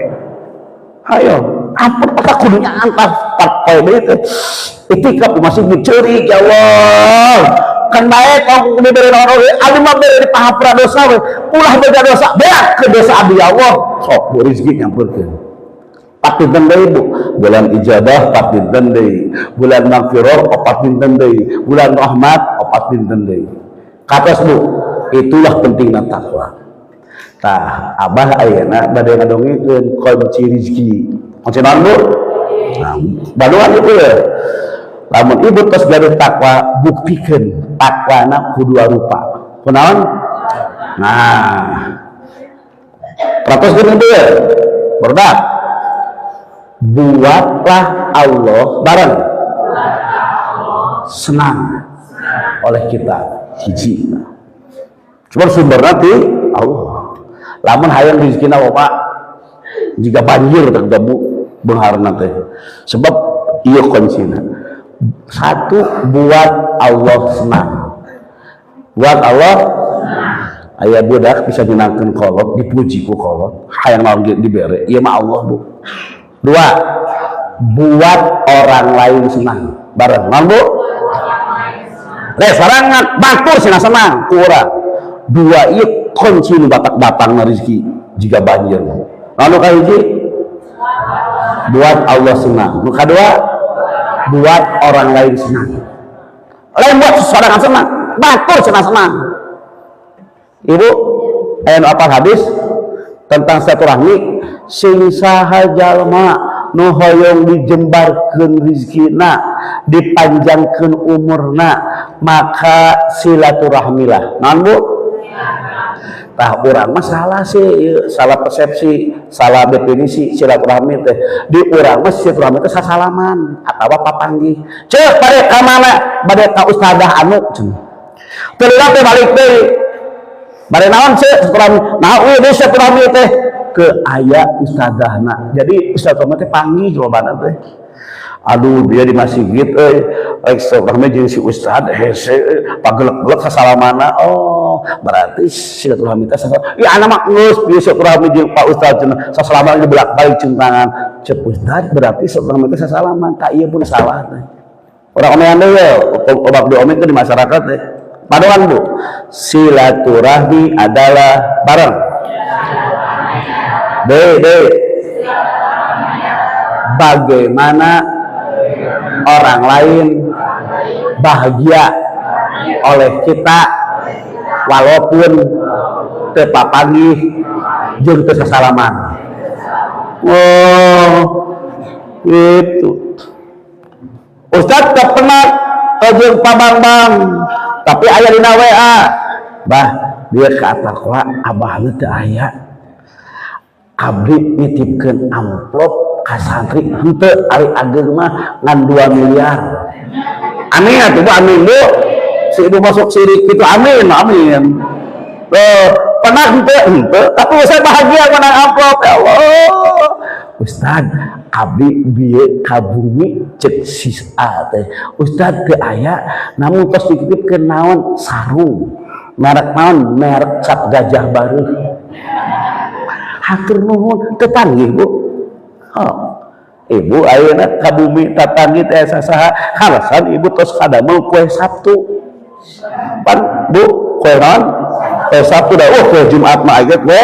Ayo, apa apakah kudunya antar 4 poe deui teh? Itikaf masih diceurik, ya Allah. Kan baik tong diberi naon oge, abdi mah bere di pahapura dosa we. Ulah boga dosa, beak ke dosa abdi, ya Allah. Sok bu rezeki nyampurkeun. 4 dinten deui, Bu. Bulan ijabah 4 dinten deui. Bulan magfirah 4 dinten deui. Bulan rahmat 4 dinten deui. Katos, Bu, itulah pentingna takwa. Tah, Abah ayeuna bade ngadongengkeun kunci rezeki. Kunci naon, Bu? Nah, baduan itu ya. Lamun ibu tos gaduh takwa, buktikeun takwana ku dua rupa. Kunaon? Nah, perhatoskeun ibu ya. Barudak. Buatlah Allah bareng senang oleh kita, hiji. Cuma sumber nanti Allah. Lamun hayang rezekina, Bapak, jika banjir tak bu beungharna teh. Sebab ieu kuncina. Satu, buat Allah senang. Buat Allah. Aya budak bisa nyenangkeun kolot, dipuji ku kolot, hayang naon dibere. Ieu mah Allah, Bu. Dua, buat orang lain senang. Bareng, naon, Bu? Le sorangan batur senang senang ku urang. Dua ieu kunci nu batak datang rezeki jika banjir. Lalu kahiji, buat Allah senang. Nu kadua, buat orang lain senang. Lain buat sorangan senang, batur senang senang. Ibu, aya nu apal hadis tentang silaturahmi? Sing saha jalma nu hoyong dijembarkeun rizkina, dipanjangkeun umurna, maka silaturahmilah. Naon, Bu? Tah, urang mah salah sih ieu, salah persepsi, salah definisi silaturahmi teh. Di urang mah silaturahmi teh sasalaman atawa papanggih. "Ceuk, bade ka mana?" "Bade ka ustadzah anu," cenah. Teu teh balik deui. "Bade naon, ceuk?" "Silaturahmi." Nah, ieu deui silaturahmi teh ke aya ustadzahna. Jadi ustadzah teh panggih lobana teh. Aduh, dia di masjid euy, rek silaturahmi jeung si ustad hese, pagelek-gelek sasalamana. Oh, Berarti silaturahmi teh ya anak mah geus bieu silaturahmi jeung Pak Ustaz cenah sasalaman ge bolak-balik cium tangan. Cek Ustaz berarti silaturahmi teh sasalaman. Tak ieu pun salah teh. Orang omean deui we, obak diomekeun di masyarakat teh. Padoan, Bu. Silaturahmi adalah bareng. B B. Bagaimana orang lain bahagia oleh kita walaupun teu papanggih jeung teu sasalaman. Oh, itu. Ustaz teu pernah jeung Pak Bambang, tapi aya dina WA. Bah, dia ka Attaqwa abahna teu aya. Abdi nitipkeun amplop ka santri henteu ari ageung mah ngan 2 miliar. Amin atuh, Bu, amin, Bu. Si ibu masuk sirik gitu, amin, amin. Loh, pernah henteu henteu, tapi saya bahagia menang amplop, ya Allah. Ustad, abdi bieu ka bumi cek sisa teh. Ustad teu aya, namun tos dititipkeun naon sarung. Merek naon? Merek cap gajah baru. Hatur nuhun, teu panggih, Bu. Oh. Ibu ayeuna ka bumi tatangi teh sasaha, halasan ibu tos kadamel kue Sabtu. Pan, Bu, kue naon? Kue Sabtu dah. Oh, kue Jumat mah aja kue.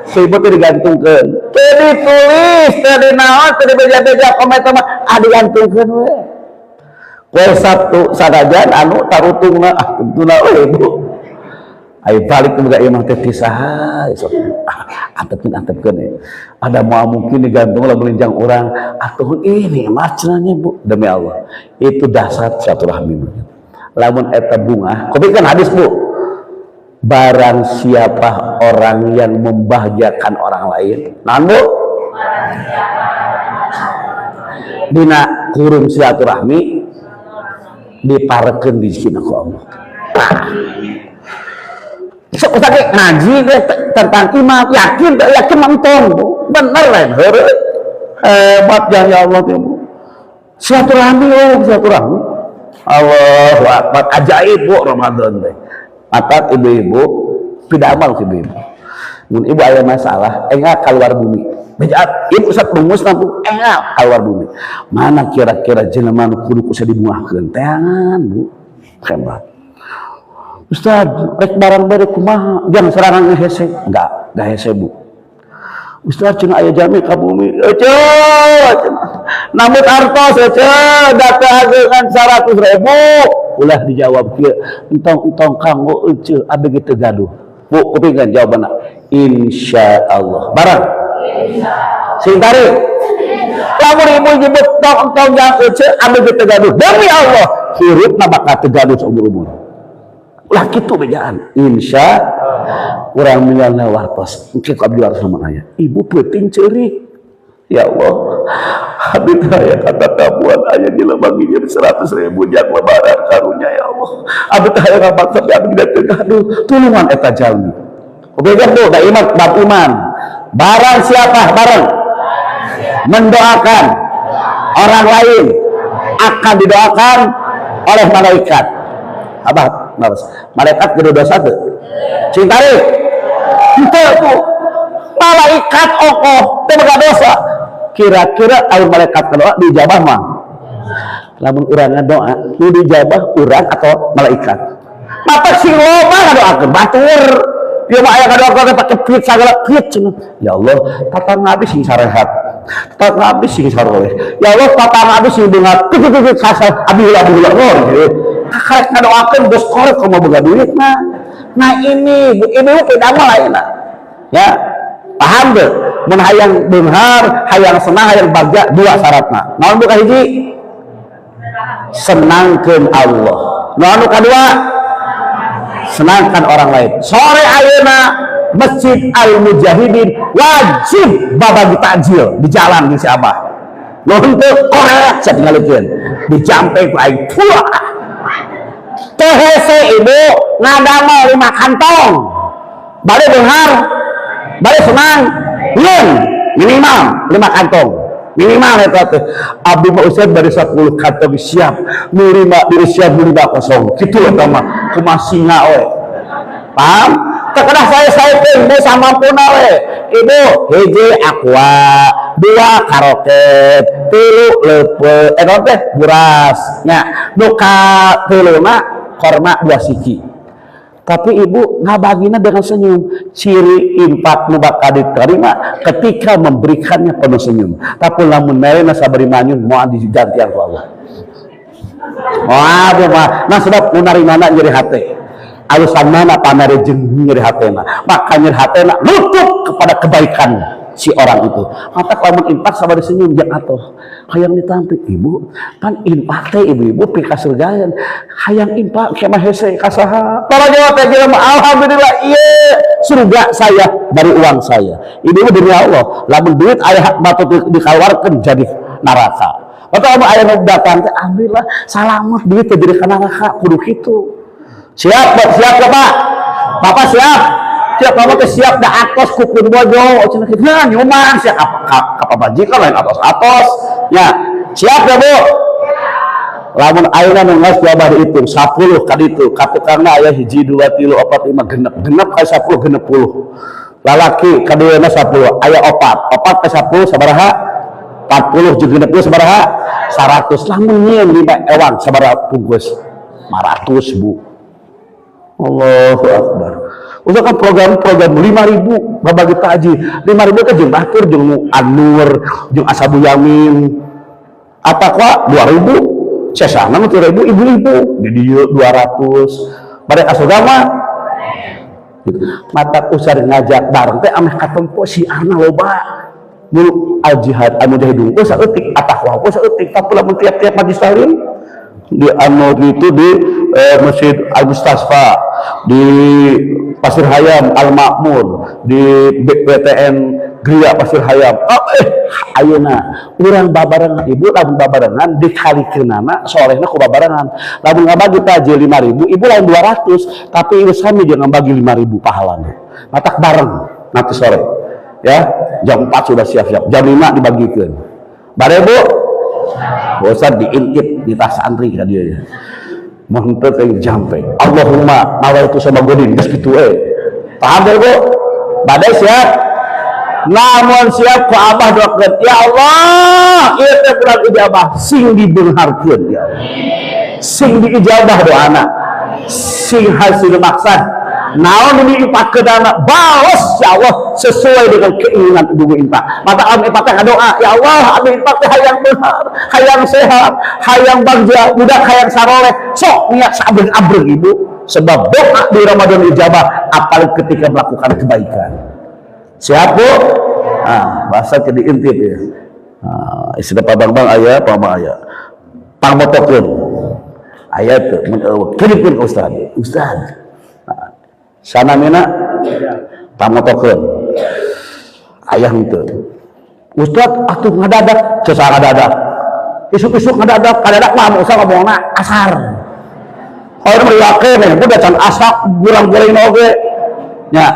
Si ibu teh digantungkeun. Teu ditulis, teu dinaon, teu dibeja-beja komentar mah ah digantungkeun we. Kue Sabtu sadajan anu tarutungna ah tentuna we, Ibu. Ayo balik ke ieu mah teh ti saha sok ah, antepkeun antepkeun ya. Ada mau mungkin digantung lah melinjang orang atuh ini mah cenahnya, Bu, demi Allah. Itu dasar silaturahmi. Lamun eta bunga, kopi kan hadis, Bu. Barang siapa orang yang membahagiakan orang lain, naon, Bu? Dina kurung silaturahmi diparekeun di sini ku Allah. Nah. Sok Ustaz ngaji deh tentang iman, yakin tak yakin mentong, Bu. Bener lain heureuy. Hebat ya, ya Allah ya, Bu. Silaturahmi, oh, silaturahmi. Allahu Akbar, ajaib, Bu, Ramadan teh. Maka ibu-ibu tidak amal ke ibu-ibu. Mun ibu aya masalah, enggak keluar bumi. Bejat, ibu Ustaz bungus bu, enggak keluar bumi. Mana kira-kira jelema nu kudu kusa dibungahkeun? Teangan, Bu. Hebat. Ustaz, rek barang bere kumaha? Jangan serangan hese. Enggak hese, Bu. Ustaz cenah aya jami ka bumi. Ece, cenah. Nambut artos ece, data ageungan 100 ribu. Ulah dijawab kieu. Entong-entong kanggo ece, abdi ge teu gaduh. Bu, kupingkeun jawabanna. Insya Allah. Barang. Sing tarik. Lamun ibu nyebut tong-entong jang ece, abdi ge teu gaduh. Demi Allah, hirupna bakal teu gaduh seumur-umur. Ulah kitu bejaan. Insya urang meninggal wartos. Mungkin ku abdi wartos sama aya. Ibu peuting ceurik. Ya Allah, abdi teh aya kata tabuan aya jelema nginjem 100 ribu jang lebaran karunya ya Allah. Abdi teh aya ngabaksa tapi abdi teu gaduh. Tulungan eta jalmi. Obegan tuh, da iman, bab iman. Barang siapa barang mendoakan orang lain akan didoakan oleh malaikat. Abah, naros. Malaikat gede dosa tuh. Sing tarik. Henteu, Bu. Malaikat ongkoh teu boga dosa. Kira-kira air malaikat doa dijabah mah. Lamun urang ngadoa, nu dijabah urang atau malaikat? Mata sing loba ngadoakeun batur. Dia mah aya ngadoakeun pake pit sagala pit cenah. Ya Allah, tatangga abdi sing sarehat. Tatangga abdi sing saroleh. Ya Allah, tatangga abdi sing beunghar. Kitu kitu kasar abdi heula abdi heula. Oh, gitu. Kakarek ngadoakeun geus korek kumaha boga duit mah. Nah ini, Bu, ibu beda mah lainna. Ya, paham tuh? Mun hayang beunghar, hayang senang, hayang bagja, dua syaratna. Naon, Bu, kahiji? Senangkeun Allah. Naon nu kadua? Senangkan orang lain. Sore ayeuna Masjid Al Mujahidin wajib babagi takjil di jalan di si Abah. Nu henteu korek sia tinggalikeun. Dijampe ku aing. Wah. Teu hese ibu ngadamel 5 kantong. Balik beunghar, balik senang, yeun minimal 5 kantong. Minimal eta teh. Abdi mah Ustaz bari 10 kantong siap. Nu 5 diri siap, nu 5 kosong. Kitu eta mah kumaha singa we. Paham? Terkena saya teh samampuna we. Ibu, hiji Aqua, dua karoket, tilu leupeut, eh naon teh buras. Nya, nu katiluna korma dua siki. Tapi ibu ngabagina dengan senyum. Ciri infak nu bakal diterima ketika memberikannya penuh senyum. Tapi lamun merena sabari manyun, moal digantian ku Allah. Moal mah. Nah, sebab nu narimana nyeri hate. Alasan mana pamere jeung nyeri hatena. Maka nyeri hatena nutup kepada kebaikan si orang itu. Maka lamun infak sabari senyum jeung atoh. Hayang ditampi ibu, pan infak teh ibu-ibu pikasurgaan. Hayang infak kemah hese ka saha? Para jawab teh jelema, alhamdulillah, iya surga saya dari uang saya. Ibu-ibu, demi Allah, lamun duit aya batu dikeluarkan jadi neraka. Atau lamun aya nu datang teh, alhamdulillah salamet duit teh jadi ka neraka, kudu kitu. Siap, Pak? Siap ya, Pak? Bapak siap? Siap, Bapak teh siap da atos kukun bojo. Cenah kitu. Nah, nyuman siap ka pamajikan lain atos-atos. Ya, siap ya, Bu? Lamun ayeuna nu geus coba dihitung 10 ka ditu, ka tukangna aya hiji, dua, tilu, opat, lima, genep. Genep kali 10, 60. Lalaki kaduana 10, aya opat. Opat ke 10 sabaraha? 40 jeung 60 sabaraha? 100. Lamun nyieun 5 ewang sabaraha bungkus? 500, Bu. Allahu Akbar. Udah kan program-program 5000 babagi takjil. 5000 teh jeung batur, jeung An-Nur, jeung Ashabu Yamin. Apa kok 2000? Sesana mah 3000 ibu-ibu. Di dieu 200. Bade ka surga mah gitu. Mata usar ngajak bareng teh ameh katempo syiarna loba. Mulu al jihad al mujahidun ku saeutik, at-taqwa ku saeutik, tapi lamun tiap-tiap majlis taklim di An-Nur itu, di Masjid Al Mustasfa, di Pasir Hayam Al Makmur, di BTN Gria Pasir Hayam. Oh, ayeuna urang babarengan, ibu. Lamun babarengan dikalikeunana solehna ku babarengan. Lamun ngabagi takjil 5000, ibu lain 200, tapi ibu sami jeung ngabagi 5000 pahalana. Matak bareng nanti sore ya, jam 4 sudah siap-siap, jam 5 dibagikan. Bare, Bu? Bosan diintip di tas santri ka dia ya. Mun teu teh jampe. Allahumma nawaitu sama godin geus kitu eh. Paham deh, Bu? Bade siap? Namun siap ku abah doakeun, ya Allah, ieu teh bulan ijabah, sing dibeungharkeun, ya Allah. Sing diijabah doana. Sing hasil maksad. Naon nu diinfakkeun balas, ya Allah, sesuai dengan keinginan ibu infak. Maka am infak teh doa, ya Allah, abdi infak teh hayang beunghar, hayang sehat, hayang bagja, budak hayang saroleh. Sok niat sabreng-abreng, ibu, sebab doa di Ramadan ijabah, apalagi ketika melakukan kebaikan. Siap, Bu? Ah, bahasa ke diintip ya. Ah, istilah Pak Bang Bang aya, Pak Bang aya. Pangmotokeun. Aya teu mun eueuh kirimkeun ka ustad. Ustad. Nah, sana mina pangmotokeun. Aya henteu. Ustad atuh ngadadak, cesa ngadadak. Isuk-isuk ngadadak, ngadadak mah usah ngomongna asar. Kalau mah yakin nih, udah can asak gurang-goreng oge. Nya,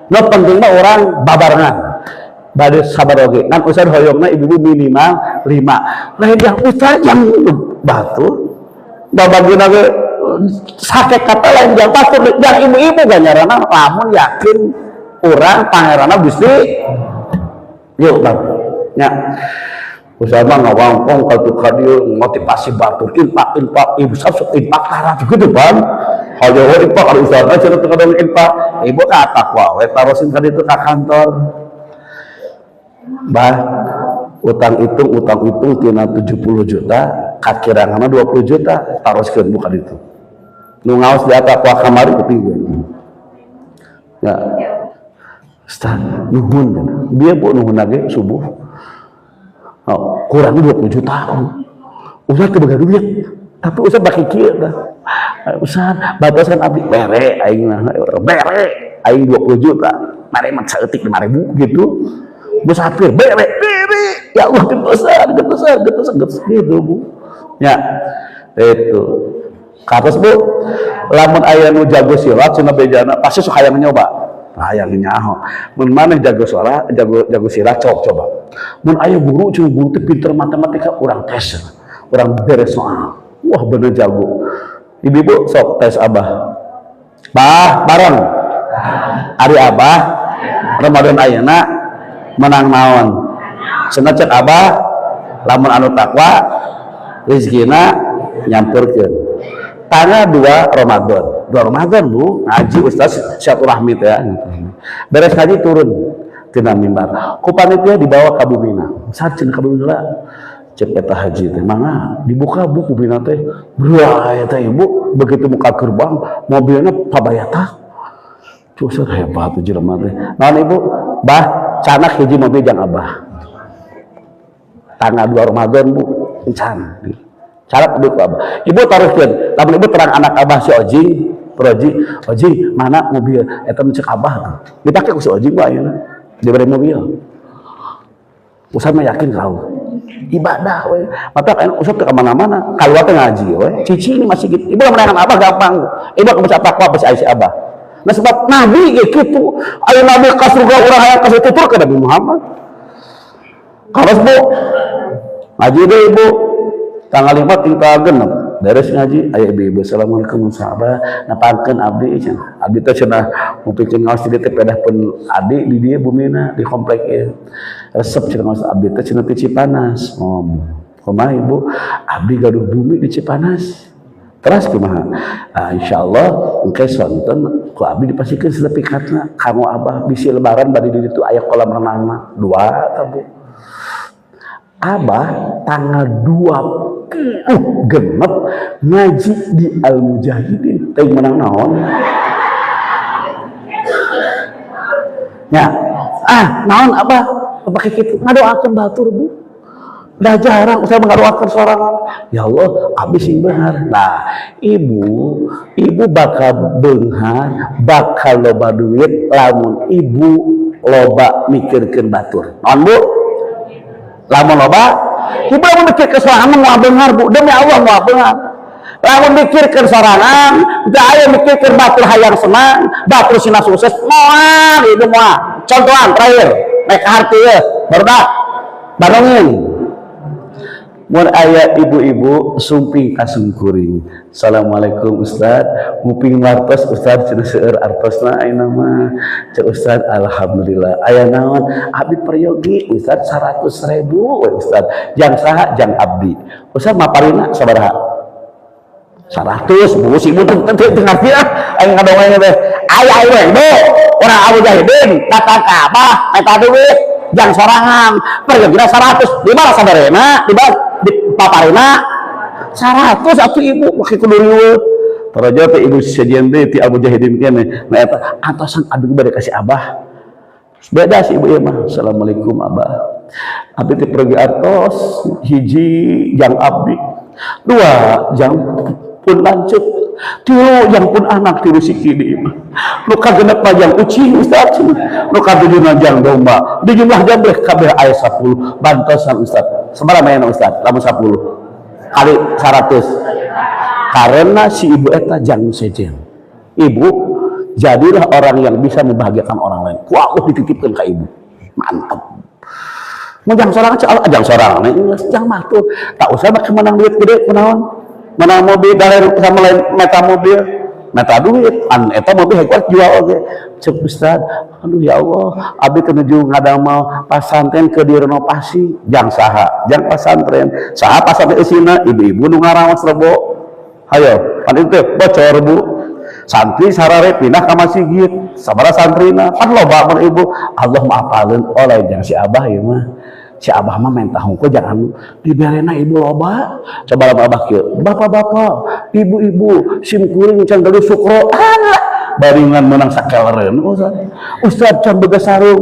nu penting mah orang babarengan. Bade sabar oge. Ngan ustad hoyongna ibu-ibu minimal 5. Lain yang ustad yang batur. Babagina ge sakit kata lain yang batur, yang ibu-ibu ganjarana lamun yakin urang pangeranna Gusti. Yuk, Bang. Nya. Ustaz mah ngawangkong ka ka dieu motivasi batur infak infak, ibu sok infak tara gitu, Bang. Hayo infak, kalau ustaz mah cenah teu ngadong infak. Ibu ka takwa we tarosin ka ditu ka kantor. Bah, utang hitung, utang hitung tina 70 juta, kakiranganna 20 juta, taroskeun bukan itu. Nu ngaos di atas kuah kamari kupingkeun. Ya. Ustaz, nuhun. Dia, Bu, nuhun lagi subuh. Oh, kurang 20 juta. Ustaz kebagian duit. Tapi Ustaz baki kieu dah. Ustaz, batasan abdi bere aing mah. Bere aing 20 juta. Mare mah saeutik 5000 gitu. Musafir bere bere. Ya Allah, getusan getusan getusan getusan gitu, Bu. Ya. Itu. Katos, Bu, lamun aya nu jago silat cenah bejana pasti sok hayang nyoba. Hayang nyaho. Mun maneh jago suara, jago jago silat, coba coba. Mun aya guru cenah, guru teh pinter matematika, urang tes. Urang beres soal. Wah, bener jago. Ibu-ibu sok tes abah. Bah, bareng. Ari Abah Ramadan ayeuna menang naon? Cenah cek Abah, lamun anu takwa rezekina nyamperkeun. Tanggal 2 Ramadan, 2 Ramadan, Bu, ngaji Ustaz silaturahmi teh ya. Beres ngaji turun tina mimbar, ku panitia dibawa ka bumina. Saat cenah ka bumina, cek eta haji teh mangga dibuka buku bumina teh beruah teh. Ibu begitu muka gerbang, mobilnya pabayata. Ustaz hebat tuh jelema teh. Naon, Ibu? Bah, candak hiji mobil jang Abah. Tanggal 2 Ramadan, Bu, encan. Candak ibu ku Abah. Ibu taruhkeun, lamun Ibu terang anak Abah si Ojing, Proji, "Ojing, mana mobil eta cek Abah tuh?" Dipake ku si Ojing, Bu, ayeuna. Diberi mobil. Ustaz mah yakin kau. Ibadah we. Mata kan Ustaz ke mana-mana, keluar teh ngaji we. Cici ini masih gitu. Ibu lamun Abah gampang. Ibu baca takwa pasti aya si Abah. Nah, sebab Nabi kayak gitu. Ayo Nabi ka surga, urang hayang ka tutur ke Nabi Muhammad. Kalau Bu, ngaji deh Ibu. Tanggal 5 tinggal 6. Beres ngaji, aya ibu-ibu, "Assalamualaikum sahabat, napangkeun abdi cenah. Abdi teh cenah mupikeun ngaos di teh pedah pun adi di dieu bumina di komplek ieu. Resep cenah ngaos abdi teh cenah ti Cipanas." "Oh, kumaha Ibu? Abdi gaduh bumi di Cipanas. Terus kumaha?" "Ah, insyaallah engke sonten ku abdi dipasihkeun sertifikatna kanggo Abah, bisi lebaran bade di ditu aya kolam renangna dua ta, Bu." Abah tanggal 26 ngaji di Al Mujahidin teh menang naon ya? Ah, naon Abah pakai kitu? Ngadoakeun batur, Bu. Dah jarang saya mengadoakan sorangan. Ya Allah, abdi sing beunghar. Nah, Ibu, Ibu bakal beunghar, bakal loba duit lamun Ibu loba mikirkeun batur. Naon, Bu? Lamun loba Ibu lamun mikirkeun sorangan moal beunghar, Bu. Demi Allah moal beunghar. Lamun mikirkeun sorangan, teu aya mikirkeun batur hayang senang, batur sina sukses, moal Ibu moal. Contohan terakhir, naik harti ya, barudak. Bandungin. Mun aya ibu-ibu sumping ka sungkuring. "Assalamualaikum Ustad, nguping wartos Ustad cenah, seueur artosna ayeuna mah." Cek Ustad, "Alhamdulillah. Aya naon?" "Abdi peryogi Ustad, 100 ribu we Ustad." "Jang saha?" "Jang abdi." "Ustad maparina sabaraha?" "100, Bu." Si ibu teu teu teu ngarti ah aing ngadongeng teh. Aya we, Bu, urang Abu Jahidin datang ka Abah minta duit jang sorangan, peryogi 100, di mana sabarena di di paparina 100 atuh. Ibu make kudu riweuh. Taraja teh ibu sejen teh ti Abu Jahidin kene. Nah, eta antosan abdi bade kasih Abah. Beda si ibu ieu mah. "Assalamualaikum Abah, abdi teh pergi artos hiji jang abdi, dua jang pun lanceuk, tilu jang pun anak tilu siki di imah, nu kagenep mah jang ucing Ustaz, nu katujuna jang domba, di jumlah jang kabeh aya 10, bantosan Ustaz." Sabaraha mayana Ustaz lamun 10 kali 100? Karena si ibu eta jang sejen. Ibu, jadilah orang yang bisa membahagiakan orang lain. Ku Allah dititipkan ke ibu. Mantap. Mau jang sorangan, cek jang sorangan jang batur. Tak usah make menang duit gede kunaon, menang mobil dari sama lain meta mobil meta duit an eta mobil hebat jual oge. Cek Ustad, "Aduh ya Allah, abdi teu nuju ngadamel pasantren ke direnovasi." Jang saha? Jang pasantren. Saha pasantren isina? Ibu-ibu nu ngaraos rebo. Hayo pan itu bocor, Bu. Santri sarare pindah ke masjid, sabaraha santrina pan loba mun ibu. Allah mah apaleun oleh jang si Abah ieu mah. Si Abah mah minta hungkul jangan anu diberena ibu loba. Coba lah Abah kieu, "Bapak-bapak, ibu-ibu, sim kuring can gaduh sukro." Alah, baringan menang sakelereun. Ustaz, Ustaz can boga sarung,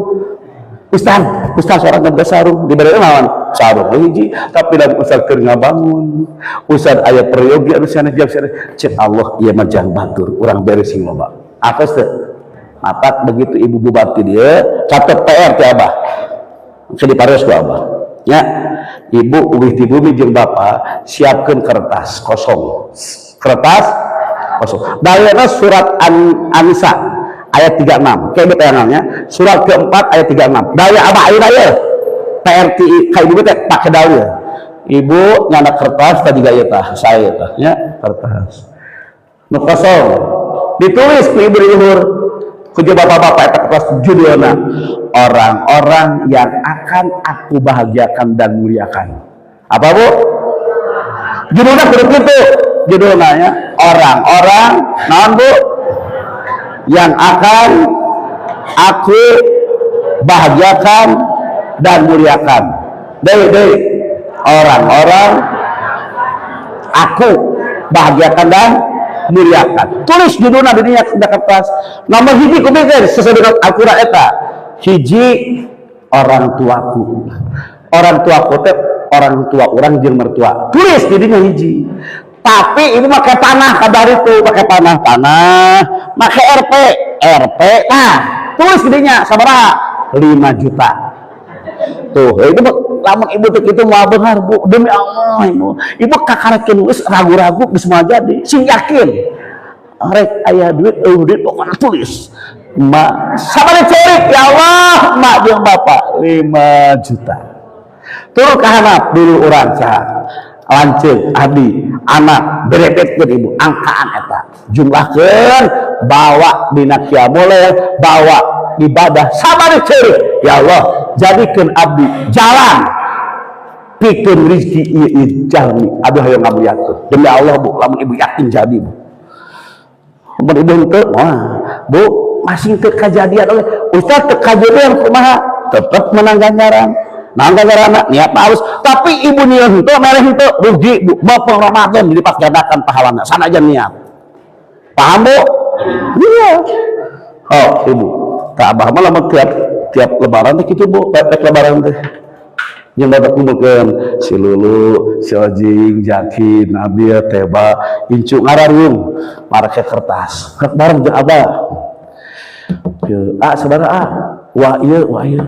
Ustaz, Ustaz seorang boga sarung, dibere naon? Sarung hiji. Tapi lamun Ustaz keur ngabangun, Ustaz aya peryogi anu sanes jang sanes, cek Allah ieu mah jang batur, urang bere sing loba. Apa teu? Matak begitu ibu bupati dia catet PR ti Abah. Ke diparos ku Abah. Ya, ibu uwih ti bumi jeung bapak siapkeun kertas kosong. Kertas kosong. Dayana surat An-Nisa ayat 36. Kayak tayangannya, surat keempat ayat 36. Daya Abah ayeuna ye. PRTI ka ibu teh pake dalil. Ibu nyandak kertas tadi gaya tah, saya tah nya kertas. Nu kosong. Ditulis ku ibu di luhur. Kuja bapak-bapak eta kelas judulna orang-orang yang akan aku bahagiakan dan muliakan. Apa, Bu? Judulnya kudu kitu. Judulnya ya, orang-orang naon, Bu? Yang akan aku bahagiakan dan muliakan. Deui, deui. Orang-orang aku bahagiakan dan muliakan. Tulis judulnya di dinya di kertas. Nomor hiji kupikir sesuai dengan Al-Qur'an eta. Hiji, orang tuaku. Orang tuaku teh orang tua orang jeung mertua. Tulis di dinya hiji. Tapi ibu pakai panah kabar itu, pakai panah panah, pakai RP, RP. Nah, tulis di dinya sabaraha? 5 juta. Tuh, itu lamun ibu tuh itu mau benar, Bu, demi Allah ibu. Ibu kakarekeun nulis ragu-ragu geus moal jadi, sing yakin. Rek aya duit, euweuh duit, pokoknya tulis. Mak, sabari cerik ya Allah, mak jeung bapak 5 juta. Turun ke handap dulu urang saha? Lanceuk, adi, anak, berebetkeun ibu, angkaan eta. Jumlahkeun, bawa dina qiyamul, bawa ibadah sabari ceurik. Ya Allah, jadikeun abdi jalan pikeun rezeki ieu ieu jalmi, abdi hoyong ngamuliakeun. Demi Allah, Bu, lamun ibu yakin jadi, Bu. Mun ibu henteu, wah, Bu, masih teu kajadian oleh ustaz teu kajadian kumaha? Tetep menang ganjaran. Nah, ganjaran niat halus, tapi ibu niat henteu mere henteu rugi, Bu. Bapak Ramadan dilipat gandakan pahalana sanajan niat. Paham, Bu? Iya. Oh, ibu. Tak abah mah lamun tiap tiap lebaran teh kitu, Bu, pepek lebaran teh. Yang dapat kumpulkeun si Lulu, si Ojing, Jaki, Nabil, Teba, Incu ngarariung marake kertas. Rek bareng jeung abah. Ye, ah sabaraha, ah? Wah ieu, wah ieu.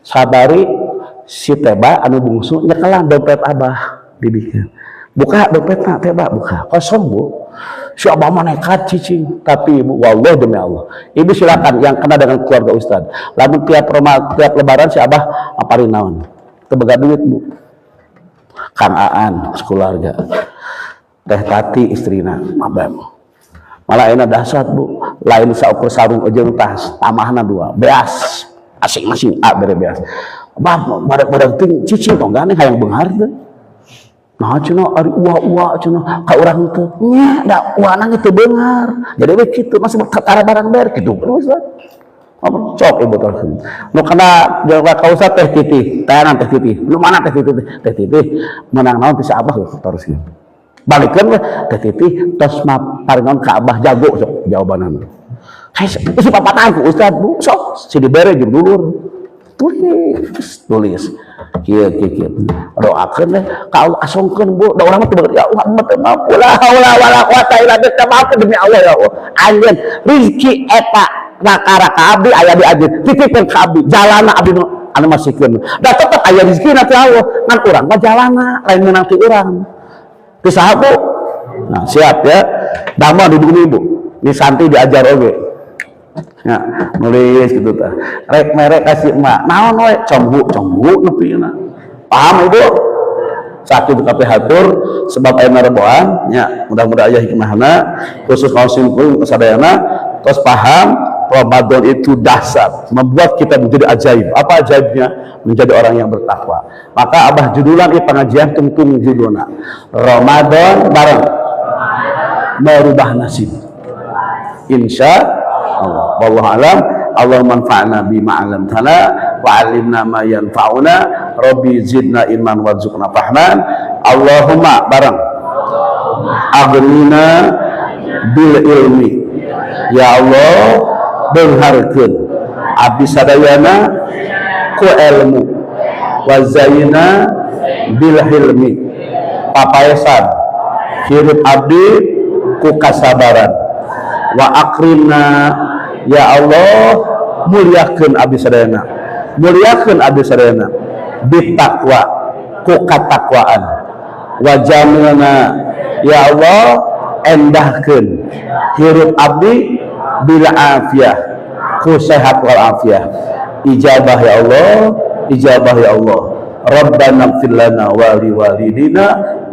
Sabari si Teba anu bungsu nyekelan dompet abah dibikeun. Buka dompetna Teba, buka. Kosong, Bu. Si abah mah nekat cicing, tapi ibu, wallah demi Allah. Ibu silakan yang kena dengan keluarga ustad. Lamun tiap Roma, tiap lebaran si abah ngaparin naon? Teu boga duit, Bu. Kang Aan sekeluarga. Teh Tati istrina, abah. Malah enak dahsyat, Bu. Lain saukur sarung jeung tas, tamahna dua, beas. Asing-asing a bere beas. Bah, badak-badak ting cicing tong gane hayang beunghar teh. Nah, cenah ari uwa-uwa cenah ka urang teh. Nya, da uana ge teu beunghar. Jadi we kitu masih arah barang ber kitu terus. Apa cok ibu terus. Nu kana jawa ka ustad Teh Titi, tayanan Teh Titi. Nu mana Teh Titi? Teh Titi menang naon ti si abah terus gitu. Balikeun we Teh Titi tos maparingon ka abah jago sok jawabanana. Hai, isi papatahan ku ustad, Bu, sok si dibere jeung dulur. Tulis, tulis. Kieu kieu kieu. Doakeun we ka Allah, asongkeun, Bu. Da urang mah teu ya Allah mah teu mampu, la haula wala quwata illa billah, maaf demi Allah ya Allah. Anjeun rezeki eta rakara ka abdi aya di anjeun. Titipkeun ka abdi, jalana abdi nu anu masihkeun. Da tetep aya rezeki ti Allah, ngan urang mah jalana lain meunang ti urang. Ti saha, Bu? Nah, siap ya. Damel di bumi, Bu. Ini santi diajar oge. Ya, nulis gitu tah. Rek merek kasih emak. Naon we? Conggu, conggu nepi na. Paham, Ibu? Satu kabeh hatur sebab aya reboan ya, mudah-mudahan aya hikmahna khusus kaum simpul sadayana tos paham Ramadan itu dahsyat membuat kita menjadi ajaib. Apa ajaibnya? Menjadi orang yang bertakwa. Maka abah judulan i pengajian tungtung judulna Ramadan bareng merubah nasib. Insya Allah. Wallahu alam. Allahumma anfa'na bima 'allamtana wa 'allimna ma yanfa'una, rabbi zidna ilman warzuqna fahman. Allahumma bareng, aghnina bil ilmi. Ya Allah, beungharkeun abdi sadayana ku ilmu, wa zayyina bil hilmi, papaesan hirup abdi ku kasabaran, wa akrimna, ya Allah, muliakeun abdi sadayana, muliakeun abdi sadayana bitaqwa, ku katakwaan, wa jamilna, ya Allah, endahkeun hirup abdi bil afiyah, ku sehat wal afiyah. Ijabah ya Allah, ijabah ya Allah. Rabbana ighfir lana wa liwalidina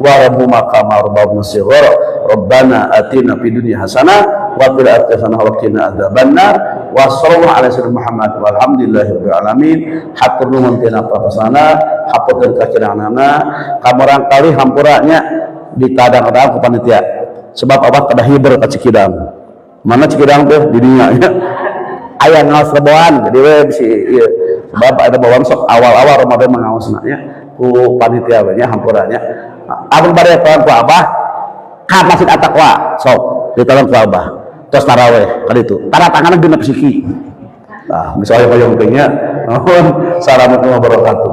warhamhuma kama rabbawna shighara. Rabbana atina fid dunya hasanah wa fil akhirati hasanah wa qina adzabannar. Wa sallallahu ala sayyidina Muhammad walhamdulillahirabbil alamin. Hatur nuhun tina prapasana, hapunten kakiranganana. Ka murangkalih hampura nya, ditadang-tadang ku panitia, sebab abah kedah hiber ka Cikidang. Mana Cikidang tuh? Di dinya nya aya ngaos reboan, jadi we bisi ieu, sebab ada bawang sok awal-awal Ramadan mengaosna nya ku panitia we nya. Hampura nya, amun bade ku abah ka Masjid At-Taqwa, sok ditolong ku abah terus taraweh kali itu tanda tanganna 60 siki. Nah, misalnya hoyong teh nya. Nuhun. Assalamualaikum warahmatullahi wabarakatuh.